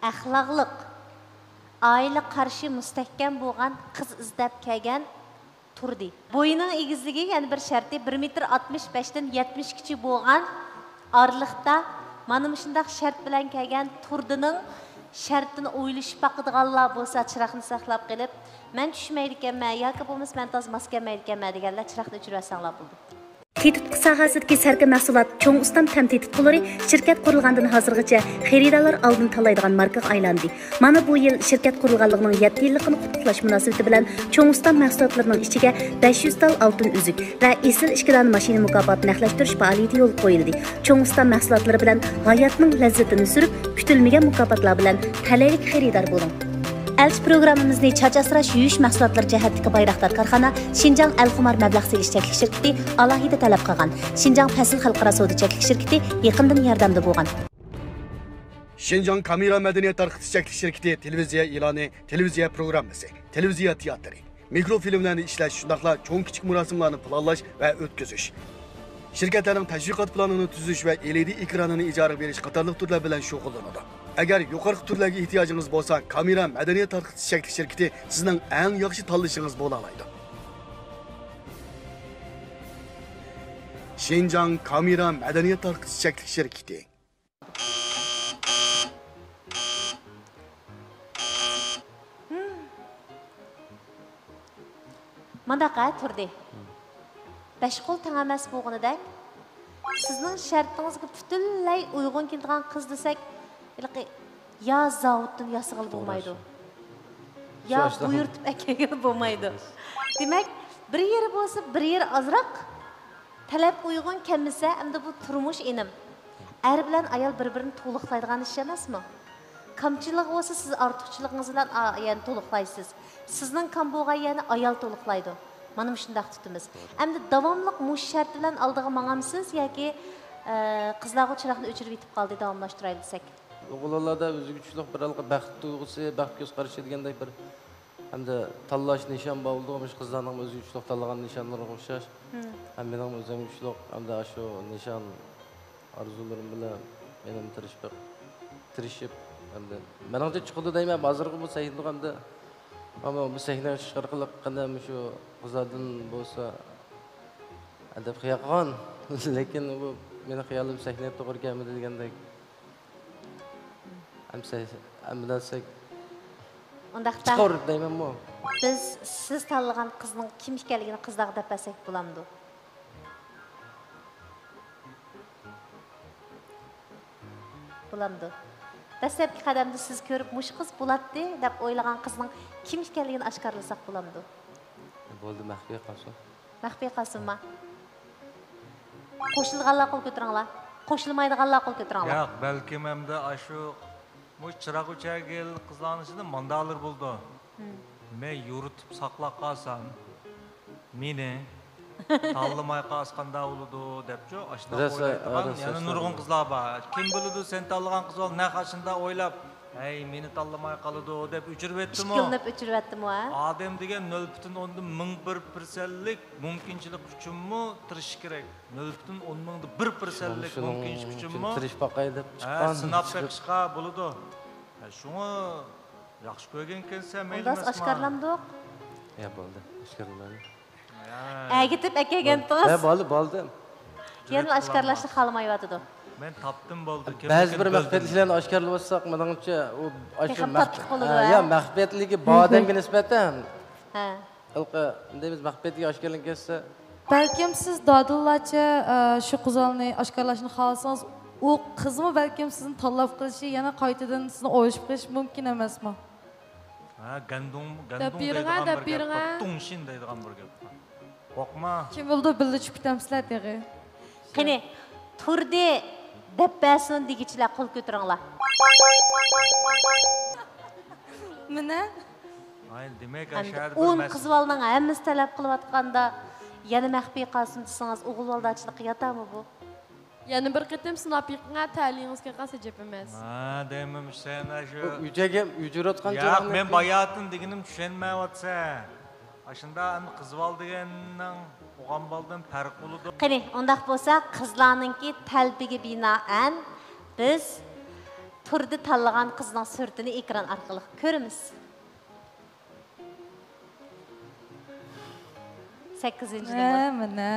ئەخلاقلىق، ئائىلە قارىشى مۇستەھكەم بولغان قىز ئىزدەپ كەلگەن تۇردى. بويىنىڭ ئېگىزلىكى يەنە بىر شەرتى، بىر مېتىر ئاتمىش بەشتىن يەتمىشكىچە بولغان ئارىلىقتا مانا مۇشۇنداق شەرت بىلەن كەلگەن تۇردىنىڭ شەرتىنى ئويلىشىپ باقىدىغانلار بولسا، چىراغنى ساقلاپ قېلىپ، مەن چۈشمەيدىكەنمەن ياكى بولمىسا مەن تازا ماس كەلمەيدىكەنمەن دېگەنلەر چىراغنى ئۆچۈرۈۋەتسەڭلار بولىدۇ. تېتىتقۇ ساھەسىدىكى سەركە مەھسۇلات چوڭ ئۇستام تەم تېتىتقۇلىرى شىركەت قۇرۇلغاندىن ھازىرغىچە خېرىدارلار ئالدىنى تاللايدىغان ماركىغا ئايلاندى. مانا بۇ يىل شىركەت قۇرۇلغانلىقىنىڭ يەتتە يىللىقىنى قۇتلۇقلاش مۇناسىۋىتى بىلەن چوڭ ئۇستام مەھسۇلاتلىرىنىڭ ئىچىگە بەش يۈز تال ئالتۇن ئۈزۈك ۋە ئېسىل ئىككى دانە ماشىنا مۇكاپاتى نەقلەشتۈرۈش پائالىيىتى يولغا قويۇلدى. چوڭ ئۇستام مەھسۇلاتلىرى بىلەن ھاياتنىڭ لەززىتىنى سۈرۈپ، كۈتۈلمىگەن مۇكاپاتلار بىلەن تەلەيلىك خېرىدار بولۇڭ. ئەلچى پروگراممىمىزنى چاچ ئاسراش، يۇيۇش مەھسۇلاتلىرى جەھەتتىكى بايراقدار كارخانا شىنجاڭ ئەلخۇمار مەبلەغ سېلىش چەكلىك شىركىتى ئالاھىدە تەلەپ قىلغان. شىنجاڭ پەسىل خەلقئارا سودا چەكلىك شىركىتى يېقىندىن ياردەمدە بولغان. شىنجاڭ كامېرا مەدەنىيەت تارقىتىش چەكلىك شىركىتى تېلېۋىزىيە ئېلانى، تېلېۋىزىيە پروگراممىسى، تېلېۋىزىيە تىياتىرى، مىكروفىلىملەرنى ئىشلەش، شۇنداقلا چوڭ-كىچىك مۇراسىملارنى پىلانلاش ۋە ئۆتكۈزۈش. شىركەتلەرنىڭ تەشۋىقات پىلانىنى تۈزۈش ۋە ئېلئىدى ئېكرانىنى ئىجارىگە بېرىش قاتارلىق تۈرلەر بىلەن شۇغۇللىنىدۇ. ئەگەر يۇقىرىقى تۈرلەرگە ئېھتىياجىڭىز بولسا، كامېرا مەدەنىيەت تارقىتىش چەكلىك شىركىتى سىزنىڭ ئەڭ ياخشى تاللىشىڭىز بولالايدۇ. شىنجاڭ كامېرا مەدەنىيەت تارقىتىش چەكلىك شىركىتى. مانداق ھە تۇردى. بەش قول تەڭ ئەمەس بولغىنىدەك، سىزنىڭ شەرتىڭىزگە پۈتۈنلەي ئۇيغۇن كېلىدىغان قىز دېسەك، ھېلىقى يا زاۋۇتتىن ياسىغىلى بولمايدۇ، يا بۇيرۇتۇپ ئەكەلگىلى بولمايدۇ. دېمەك، بىر يېرى بولسا، بىر يېرى ئازراق تەلەپكە ئۇيغۇن كەلمىسە، ئەمدى بۇ تۇرمۇش ئىنىم. ئەر بىلەن ئايال بىر-بىرىنى تولۇقلايدىغان ئىش ئەمەسمۇ؟ كامچىلىقى بولسا، سىز ئارتۇقچىلىقىڭىز بىلەن ئا-، يەنى تولۇقلايسىز. سىزنىڭ كام بولغان يەرنى ئايال تولۇقلايدۇ. مانا مۇشۇنداق تۇتىمىز. ئەمدى داۋاملىق مۇشۇ شەرت بىلەن ئالدىغا ماڭامسىز ياكى، ئە، قىزلارغۇ چىراغنى ئۆچۈرۈپ يېتىپ قالدى، داۋاملاشتۇراي دېسەك؟ ئوغۇللاردا ئۆزگىچىلىك بىر ھالقا بەخت تۇيغۇسى، بەخت كۆز قارىشى دېگەندەك بىر ھەمدە تاللاش نىشان بار بولىدۇ، مۇشۇ قىزلارنىڭ ئۆزگىچىلىك تاللىغان نىشانلىرىغا ئوخشاش. ھەم مېنىڭ ئۆزۈمگىچىلىك ھەمدە ئاشۇ نىشان ئارزۇلىرىم بىلەن مېنىڭ تىرىشىپ، تىرىشىپ، ئەمدى مېنىڭچە چىقىدۇ دەيمەن، ھازىرغىمۇ سەھنىدە ئەمدى. ئەمما بۇ سەھنىگە چىقىش ئارقىلىق قېنى مۇشۇ قىزلاردىن بولسا، دەپ خىيال قىلغان. لېكىن بۇ مېنىڭ خىيالىم سەھنىگە توغرا كەلمىدى دېگەندەك. ئەمسە-، ئەمدى دېسەك، ئۇنداقتا چىقار دەيمەنمۇ؟ بىز سىز تاللىغان قىزنىڭ كىم ئىكەنلىكىنى قىزلارغا دەپ بەرسەك بولامدۇ؟ بولامدۇ؟ دەسلەپكى قەدەمدە سىز كۆرۈپ، مۇشۇ قىز بولاتتى دەپ ئويلىغان قىزنىڭ كىم ئىكەنلىكىنى ئاشكارىلىساق بولامدۇ؟ بولدى، مەخپىي قالسۇن. مەخپىي قالسۇنما؟ قوشۇلىدىغانلار قول كۆتۈرۈڭلار. قوشۇلمايدىغانلار قول كۆتۈرۈڭلار. ياق، بەلكىم ئەمدى ئاشۇ، مۇشۇ چىراغ ئۆچەرگە قىزلارنىڭ ئىچىدە ماندالىرى بولىدۇ. مەن يورۇتۇپ ساقلاپ قالسام، مېنى تاللىماي قالسا قانداق بولىدۇ دەپچۇ، ئاشۇنداق ئويلايدىغان يەنە نۇرغۇن قىزلار بار. كىم بىلىدۇ، سەن تاللىغان قىز بولۇپ نەق ئاشۇنداق ئويلاپ، ھەي، مېنى تاللىماي قالىدۇ دەپ ئۆچۈرۈۋەتتىمۇ؟ ئىككىلىنىپ ئۆچۈرۈۋەتتىمۇ، ھە؟ ئادەم دېگەن نۆل پۈتۈن ئوندىن مىڭ بىر پىرسەنتلىك مۇمكىنچىلىك ئۈچۈنمۇ تىرىشىش كېرەك. نۆل پۈتۈن ئون مىڭدا بىر پىرسەنتلىك مۇمكىنچىلىك ئۈچۈنمۇ، تىرىشىپ باقاي دەپ، ھە، چىققان، سىناپ بېقىشقا بولىدۇ. ھە، شۇڭا ياخشى كۆرگەنكەنسەن، مەيلى ئەمەسمۇ؟ ئاشكارىلامدۇق؟ يا، بولدى، ئاشكارىلىمايلى. ئەگىتىپ ئەكەلگەنتىڭىز. ھە، بولدى، بولدى. يەنىلا ئاشكارىلاشنى خالىمايۋاتىدۇ. مەن تاپتىم، بولدى. بەزى بىر مەخپىيەتلىكلەرنى ئاشكارىلىۋاتساق، مېنىڭچە، ئۇ تېخىمۇ تاتلىق بولىدۇ، ھە؟ يا، مەخپىيەتلىكى بار ئادەمگە نىسبەتەن. ھە. ھېلىقى، دەيمىز، مەخپىيەتلىكى ئاشكارىلىنىپ كەتسە. بەلكىم سىز دادىللارچە، ئە، شۇ قىزالنى ئاشكارىلاشنى خالىسىڭىز، ئۇ قىزمۇ بەلكىم سىزنى تاللاپ قېلىشى، يەنە قايتىدىن سىزنى ئويلىشىپ قېلىشى مۇمكىن ئەمەسمۇ؟ ھە، گەندۇڭ، گەندۇڭ دەپ بېرىڭە، دەيدىغان بىر گەپ بار، دۇڭشىن دەيدىغان بىر گەپ بار. قورقما. كىم بىلىدۇ، بىللە چۈشۈپ كېتەمسىلەر تېخى. قېنى، تۇردى دەپ بەرسۇن دېگۈچىلەر قول كۆتۈرۈڭلار. مانا. ئاي، دېمەك، ئەمدى ئاشۇ يەردە بىر ئون مەس- قىز بالىنىڭ ھەممىسى تەلەپ قىلىۋاتقاندا، يەنە مەخپىي قالسۇن دېسىڭىز، ئوغۇل بالىدارچىلىققا ياتامۇ بۇ؟ يەنە بىر قېتىم سىناپ بېقىڭە، تەلىيىڭىز كەلگەن قالسا ئەجەب ئەمەس. ھە، دەيمەن، سەن ئاشۇ بۇ ئۆچەرگە ئۆچۈرۈۋاتقان ياق، چىراغنى مەن باياتىن دېگىنىم چۈشەنمەيۋاتىسەن. ئاشۇنداق ئەمدى قىز بالا دېگەننىڭ ئوغان بالىدىن پەرقى بولىدۇ. قېنى، ئۇنداق بولسا، قىزلارنىڭكى تەلىپىگە بىنائەن، بىز تۇردى تاللىغان قىزنىڭ سۈرىتىنى ئېكران ئارقىلىق كۆرىمىز. سەككىزىنچى نومۇر. ھە، مانا.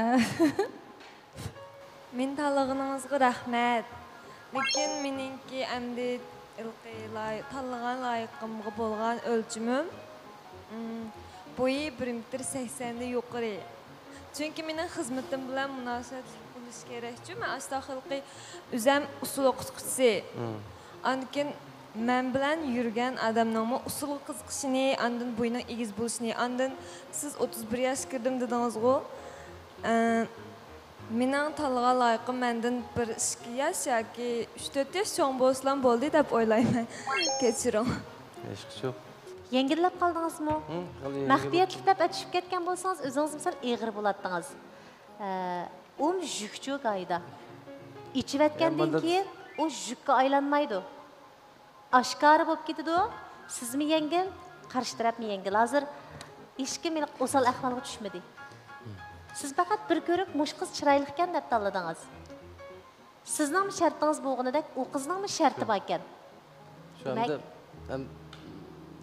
مېنى تاللىغىنىڭىزغا رەھمەت. لېكىن مېنىڭكى ئەمدى ھېلىقى لاي-، تاللىغان لايىقىمغا بولغان ئۆلچىمىم، ئىم، بويى بىر مېتىر سەكسەندىن يۇقىرى. چۈنكى مېنىڭ خىزمىتىم بىلەن مۇناسىۋەتلىك بولۇشى كېرەكچۇ، مەن ئاشۇنداق ھېلىقى ئۆزەم ئۇسسۇل ئوقۇتقۇچىسى. ئاندىن كېيىن مەن بىلەن يۈرگەن ئادەمنىڭمۇ ئۇسسۇلغا قىزىقىشىنى، ئاندىن بويىنىڭ ئېگىز بولۇشىنى، ئاندىن سىز ئوتتۇز بىر ياشقا كىردىم دېدىڭىزغۇ؟ ئە، مېنىڭ تاللىغان لايىقىم مەندىن بىر ئىككى ياش ياكى ئۈچ تۆت ياش چوڭ بولسىلا بولدى دەپ ئويلايمەن. كەچۈرۈڭ. ھېچقىسى يوق. يەڭگىللەپ قالدىڭىزمۇ؟ ھىم، خېلى يەڭگىل. مەخپىيەتلىك دەپ ئەچۈشۈپ كەتكەن بولسىڭىز، ئۆزىڭىزمۇ سەل ئېغىر بولاتتىڭىز. ئە، ئۇمۇ يۈكچۇ گايىدا. ئىچىۋەتكەندىن كېيىن ئۇ يۈككە ئايلانمايدۇ. ئاشكارا بولۇپ كېتىدۇ. سىزمۇ يەڭگىل، قارشى تەرەپمۇ يەڭگىل. ھازىر ھېچكىم ئوسال ئەھۋالغا چۈشمىدى. سىز پەقەت بىر كۆرۈپ، مۇشۇ قىز چىرايلىقكەن دەپ تاللىدىڭىز. سىزنىڭمۇ شەرتىڭىز بولغىنىدەك، ئۇ قىزنىڭمۇ شەرتى باركەن. شۇ دېمەك، ئەمدى،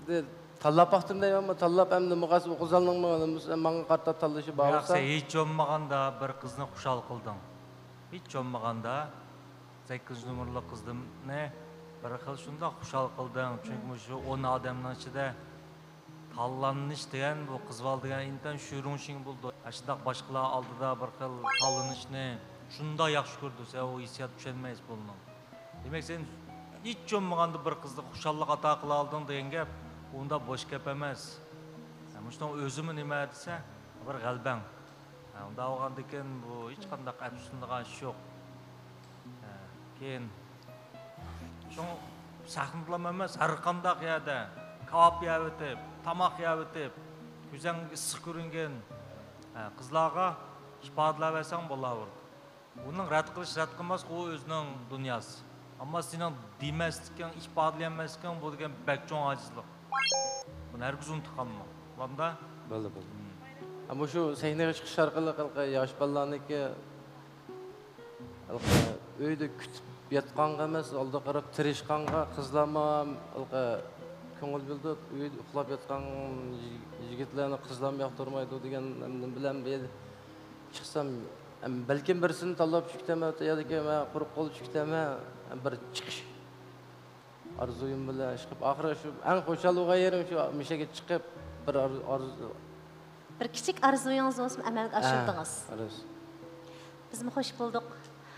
ئەمدى تاللاپ باقتىم دەيمەنمۇ، تاللاپ ئەمدى نېمە قىلسا، ئۇ قىزلارنىڭمۇ ئەمدى ماڭا قارىتا تاللىشى بار بولسا. ياق، سەن ھېچ بولمىغاندا بىر قىزنى خۇشال قىلدىڭ. ھېچ بولمىغاندا سەككىزىنچى نومۇرلۇق قىزنى بىر خىل شۇنداق خۇشال قىلدىڭ. چۈنكى مۇشۇ ئون ئادەمنىڭ ئىچىدە تاللىنىش دېگەن، بۇ قىز بالا دېگەن ئىنتايىن شۈرۈڭشىڭ بولىدۇ. ئاشۇنداق باشقىلار ئالدىدا بىر خىل تاللىنىشنى شۇنداق ياخشى كۆرىدۇ، سەن ئۇ ھېسسىياتقا چۈشەنمەيسەن بۇنىڭ. دېمەك، سەن ھېچ بولمىغاندا بىر قىزغا خۇشاللىق ئاتا قىلالىدىڭ دېگەن گەپ، ئۇنداق بوش گەپ ئەمەس. ھە، مۇشۇنىڭ ئۆزىمۇ نېمە دېسە، بىر غەلىبەڭ. ھە، ئۇنداق بولغاندىكىن بۇ ھېچقانداق ئەپسۇسلىنىدىغان ئىش يوق. ھە، كېيىن شۇڭا سەھنىدىلا ئەمەس، ھەر قانداق يەردە كاۋاپ يەۋېتىپ، تاماق يەۋېتىپ، كۆزۈڭگە ئىسسىق كۆرۈنگەن، ھە، قىزلارغا ئىپادىلەۋەرسەڭ بولاۋېرىدۇ. ئۇنىڭ رەت قىلىش، رەت قىلماسلىقى ئۇ ئۆزىنىڭ دۇنياسى. ئەمما سېنىڭ دېمەسلىكىڭ، ئىپادىلىيەلمەسلىكىڭ بۇ دېگەن بەك چوڭ ئاجىزلىق. بۇنى ھەرگىز ئۇنتۇپ قالما. بولامدا؟ بولدى، بولدى. ھە، مۇشۇ سەھنىگە چىقىش ئارقىلىق ھېلىقى ياش بالىلارنىڭكى ھېلىقى ئۆيدە كۈتۈپ ياتقانغا ئەمەس، ئالدىغا قاراپ تىرىشقانغا قىزلارمۇ ھېلىقى كۆڭۈل بۆلىدۇ. ئۆيدە ئۇخلاپ ياتقان يىگىتلەرنى قىزلارمۇ ياقتۇرمايدۇ دېگەن نېمە بىلەن بىر چىقسام، بەلكىم بىرسىنى تاللاپ چۈشۈپ كېتەمەن ياكى مەن قۇرۇق قول چۈشۈپ كېتەمەن، بىر چىقىش. ئارزۇيۇم بىلەن ئىشقىپ، ئاخىرى شۇ ئەڭ خۇشال بولغان يېرىم شۇ مۇشۇ يەرگە چىقىپ، بىر ئار-، ئارزۇ. بىر كىچىك ئارزۇيىڭىز بولسىمۇ ئەمەلگە ئاشۇردىڭىز. ھە، ئارزۇ. بىزمۇ خوش بولدۇق.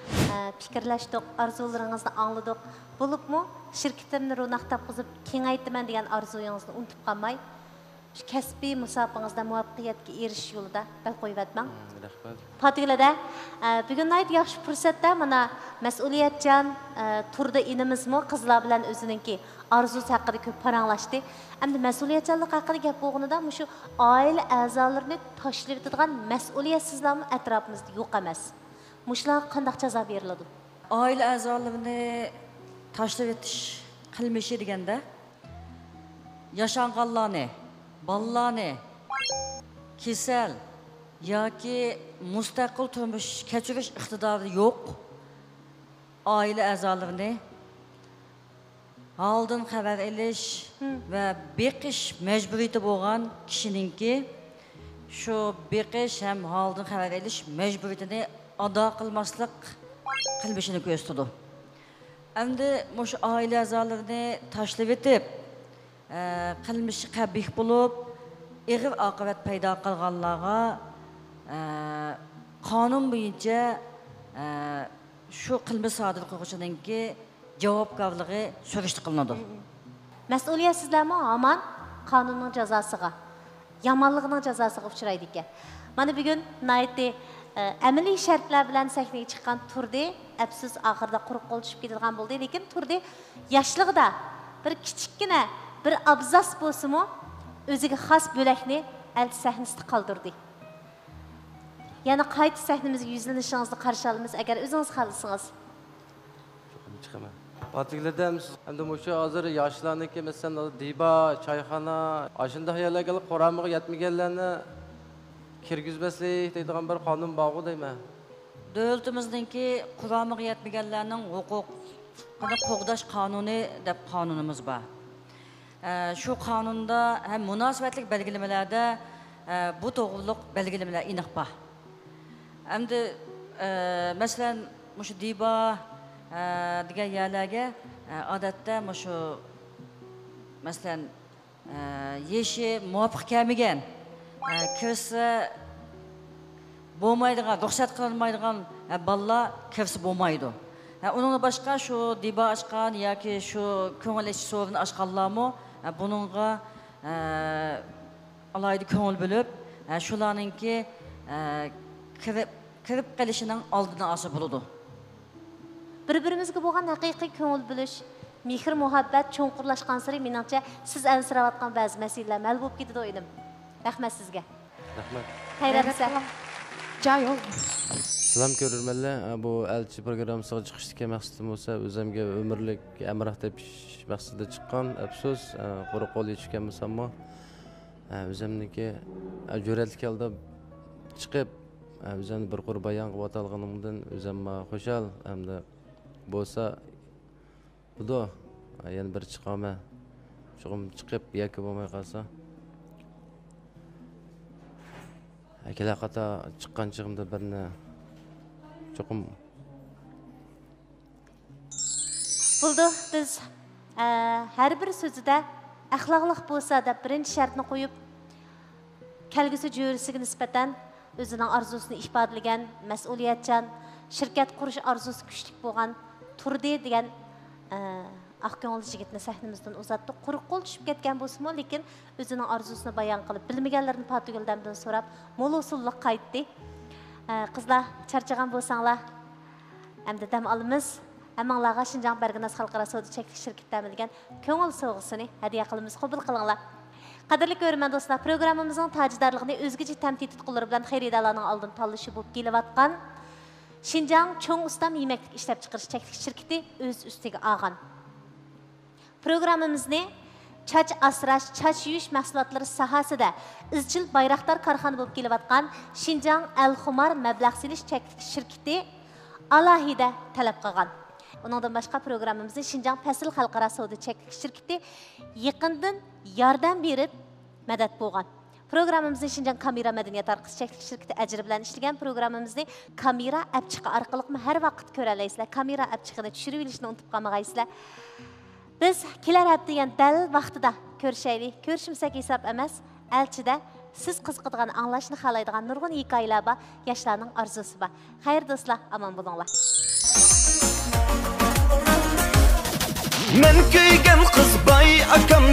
ئە، پىكىرلەشتۇق، ئارزۇلىرىڭىزنى ئاڭلىدۇق. بولۇپمۇ شىركىتىمنى روناق تاپقۇزۇپ كېڭەيتىمەن دېگەن ئارزۇيىڭىزنى ئۇنتۇپ قالماي، شۇ كەسپىي مۇساپىڭىزدە مۇۋەپپەقىيەتكە ئېرىشىش يولىدا بەل قويۇۋەتمەڭ. مم، رەھمەت. پاتىگۈل ھەدە، ئە، بۈگۈن ناھايىتى ياخشى پۇرسەتتە مانا مەسئۇلىيەتچان، ئە، تۇردى ئىنىمىزمۇ قىزلار بىلەن ئۆزىنىڭكى ئارزۇسى ھەققىدە كۆپ پاراڭلاشتى. ئەمدى مەسئۇلىيەتچانلىق ھەققىدە گەپ بولغىنىدا مۇشۇ ئائىلە ئەزالىرىنى تاشلىۋېتىدىغان مەسئۇلىيەتسىزلەرمۇ ئەتراپىمىزدا يوق ئەمەس. مۇشۇلارغا قانداق جازا بېرىلىدۇ؟ ئائىلە ئەزالىرىنى تاشلىۋېتىش قىلمىشى دېگەندە، ياشانغانلارنى، بالىلارنى، كېسەل ياكى مۇستەقىل تۇرمۇش كەچۈرۈش ئىقتىدارى يوق ئائىلە ئەزالىرىنى ھالىدىن خەۋەر ئېلىش ھىم. ۋە بېقىش مەجبۇرىيىتى بولغان كىشىنىڭكى شۇ بېقىش ھەم ھالىدىن خەۋەر ئېلىش مەجبۇرىيىتىنى ئادا قىلماسلىق قىلمىشىنى كۆرسىتىدۇ. ئەمدى مۇشۇ ئائىلە ئەزالىرىنى تاشلىۋېتىپ، ئە، قىلمىشى قەبىھ بولۇپ، ئېغىر ئاقىۋەت پەيدا قىلغانلارغا، ئە، قانۇن بويىچە، ئە، شۇ قىلمىش سادىر قىلغۇچىنىڭكى جاۋابكارلىقى سۈرۈشتە قىلىنىدۇ. مەسئۇلىيەتسىزلەرمۇ ھامان قانۇننىڭ جازاسىغا، يامانلىقنىڭ جازاسىغا ئۇچرايدىكەن. مانا بۈگۈن ناھايىتى، ئە، ئەمەلىي شەرتلەر بىلەن سەھنىگە چىققان تۇردى، ئەپسۇس، ئاخىرىدا قۇرۇق قول چۈشۈپ كېتىدىغان بولدى. لېكىن تۇردى ياشلىقىدا بىر كىچىككىنە بىر ئابزاس بولسىمۇ ئۆزىگە خاس بۆلەكنى ئەلچى سەھنىسىدە قالدۇردى. يەنە قايتا سەھنىمىزگە يۈزلىنىشىڭىزنى قارشى ئالىمىز، ئەگەر ئۆزىڭىز خالىسىڭىز. چوقۇم چىقىمەن. پاتىگۈل ھەدە، سىز ئەمدى مۇشۇ ھازىر ياشلارنىڭكى، مەسىلەن، دىبا، چايخانا، ئاشۇنداق يەرلەرگە قۇرامىغا يەتمىگەنلەرنى كىرگۈزمەسلىك دەيدىغان بىر قانۇن بارغۇ دەيمەن. دۆلىتىمىزنىڭكى قۇرامىغا يەتمىگەنلەرنىڭ ھوقۇقىنى قوغداش قانۇنى دەپ قانۇنىمىز بار. ئە، شۇ قانۇندا ھەم مۇناسىۋەتلىك بەلگىلىمىلەردە، ئە، بۇ توغرۇلۇق بەلگىلىمىلەر ئېنىق بار. ئەمدى، ئە، مەسىلەن، مۇشۇ دىبا، ئە، دېگەن يەرلەرگە، ئە، ئادەتتە مۇشۇ، مەسىلەن، ئە، يېشى مۇۋاپىق كەلمىگەن، ئە، كىرسە بولمايدىغان، رۇخسەت قىلىنمايدىغان، ئە، بالىلار كىرسە بولمايدۇ. ئە، ئۇنىڭدىن باشقا شۇ دىبا ئاچقان ياكى شۇ كۆڭۈل ئېچىش سورۇنى ئاچقانلارمۇ، ئە، بۇنىڭغا، ئە، ئالاھىدە كۆڭۈل بۆلۈپ، ئە، شۇلارنىڭكى، ئە، كىرىپ، كىرىپ قېلىشىنىڭ ئالدىنى ئالسا بولىدۇ. بىر-بىرىمىزگە بولغان ھەقىقىي كۆڭۈل بۆلۈش، مېھىر-مۇھەببەت چوڭقۇرلاشقانسېرى، مېنىڭچە، سىز ئەنسىرەۋاتقان بەزى مەسىلىلەرمۇ ھەل بولۇپ كېتىدۇ، ئىنىم. رەھمەت سىزگە. رەھمەت. خەير-ئەسەر. جايۇ. سالام كۆرۈرمەنلەر. بۇ ئەلچى پروگراممىسىغا چىقىشتىكى مەقسىتىم بولسا، ئۆزۈمگە ئۆمۈرلۈك ھەمراھ تېپىش مەقسىتىدە چىققان. ئەپسۇس، قۇرۇق قول يېتىشكەن بولساممۇ، ئۆزۈمنىڭكى جۈرئەتلىك ھالدا چىقىپ، ئۆزۈمنى بىر قۇر بايان قىلىۋاتالغىنىمدىن ئۆزۈم خۇشال. ئەمدى بولسا بۇدۇ، يەنە بىر چىقارمەن. چوقۇم چىقىپ يەككە بولماي قالسا. كېلەر قاتا چىققان چېغىمدا بىرنى چوقۇم. بولدى، بىز، ئە، ھەر بىر سۆزىدە ئەخلاقلىق بولسا دەپ بىرىنچى شەرتنى قويۇپ، كەلگۈسى جۆرىسىگە نىسبەتەن ئۆزىنىڭ ئارزۇسىنى ئىپادىلىگەن، مەسئۇلىيەتچان، شىركەت قۇرۇش ئارزۇسى كۈچلۈك بولغان تۇردى دېگەن، ئە، ئاق كۆڭۈل يىگىتنى سەھنىمىزدىن ئۇزاتتۇق. قۇرۇق قول چۈشۈپ كەتكەن بولسىمۇ، لېكىن ئۆزىنىڭ ئارزۇسىنى بايان قىلىپ، بىلمىگەنلىرىنى پاتىگۈلدەمدىن سوراپ، مول ھوسۇللۇق قايتتى. ئە، قىزلار، چارچىغان بولساڭلار، ئەمدى دەم ئالىمىز. ھەممىڭلارغا شىنجاڭ بەرگىناز خەلقئارا سودا چەكلىك شىركىتى تەمىنلىگەن كۆڭۈل سوۋغىسىنى ھەدىيە قىلىمىز، قوبۇل قىلىڭلار. قەدىرلىك كۆرۈرمەن دوستلار، پروگراممىمىزنىڭ تاجدارلىقىنى ئۆزگىچە تەمتىلىك تۇتقۇلىرى بىلەن خېرىدارلارنىڭ ئالدىن تاللىشى بولۇپ كېلىۋاتقان شىنجاڭ چوڭ ئۇستام يېمەكلىك ئىشلەپچىقىرىش چەكلىك شىركىتى ئۆز ئۈستىگە ئالغان. پروگراممىمىزنى چاچ ئاسراش، چاچ يۇيۇش مەھسۇلاتلىرى ساھەسىدە ئىزچىل بايراقدار كارخانا بولۇپ كېلىۋاتقان شىنجاڭ ئەلخۇمار مەبلەغ سېلىش چەكلىك شىركىتى ئالاھىدە تەلەپ قىلغان. ئۇنىڭدىن باشقا، پروگراممىمىزنى شىنجاڭ پەسىل خەلقئارا سودا چەكلىك شىركىتى يېقىندىن ياردەم بېرىپ مەدەت بولغان. پروگراممىمىزنى شىنجاڭ كامېرا مەدەنىيەت ھارپىسى چەكلىك شىركىتى ئەجرى بىلەن ئىشلىگەن. پروگراممىمىزنى كامېرا ئەپچىقى ئارقىلىقمۇ ھەر ۋاقىت كۆرەلەيسىلەر. كامېرا ئەپچىقىنى چۈشۈرۈۋېلىشنى ئۇنتۇپ قالمىغايسىلەر. بىز كېلەر ھەپتە يەنە دەل ۋاقتىدا كۆرۈشەيلى. كۆرۈشمىسەك ھېساب ئەمەس. ئەلچىدە سىز قىزىقىدىغان، ئاڭلاشنى خالايدىغان نۇرغۇن ھېكايىلەر بار. ياشلارنىڭ ئارزۇسى بار. خەير دوستلار، ئامان بولۇڭلار. مەن كۆيگەن قىز باي ئاكام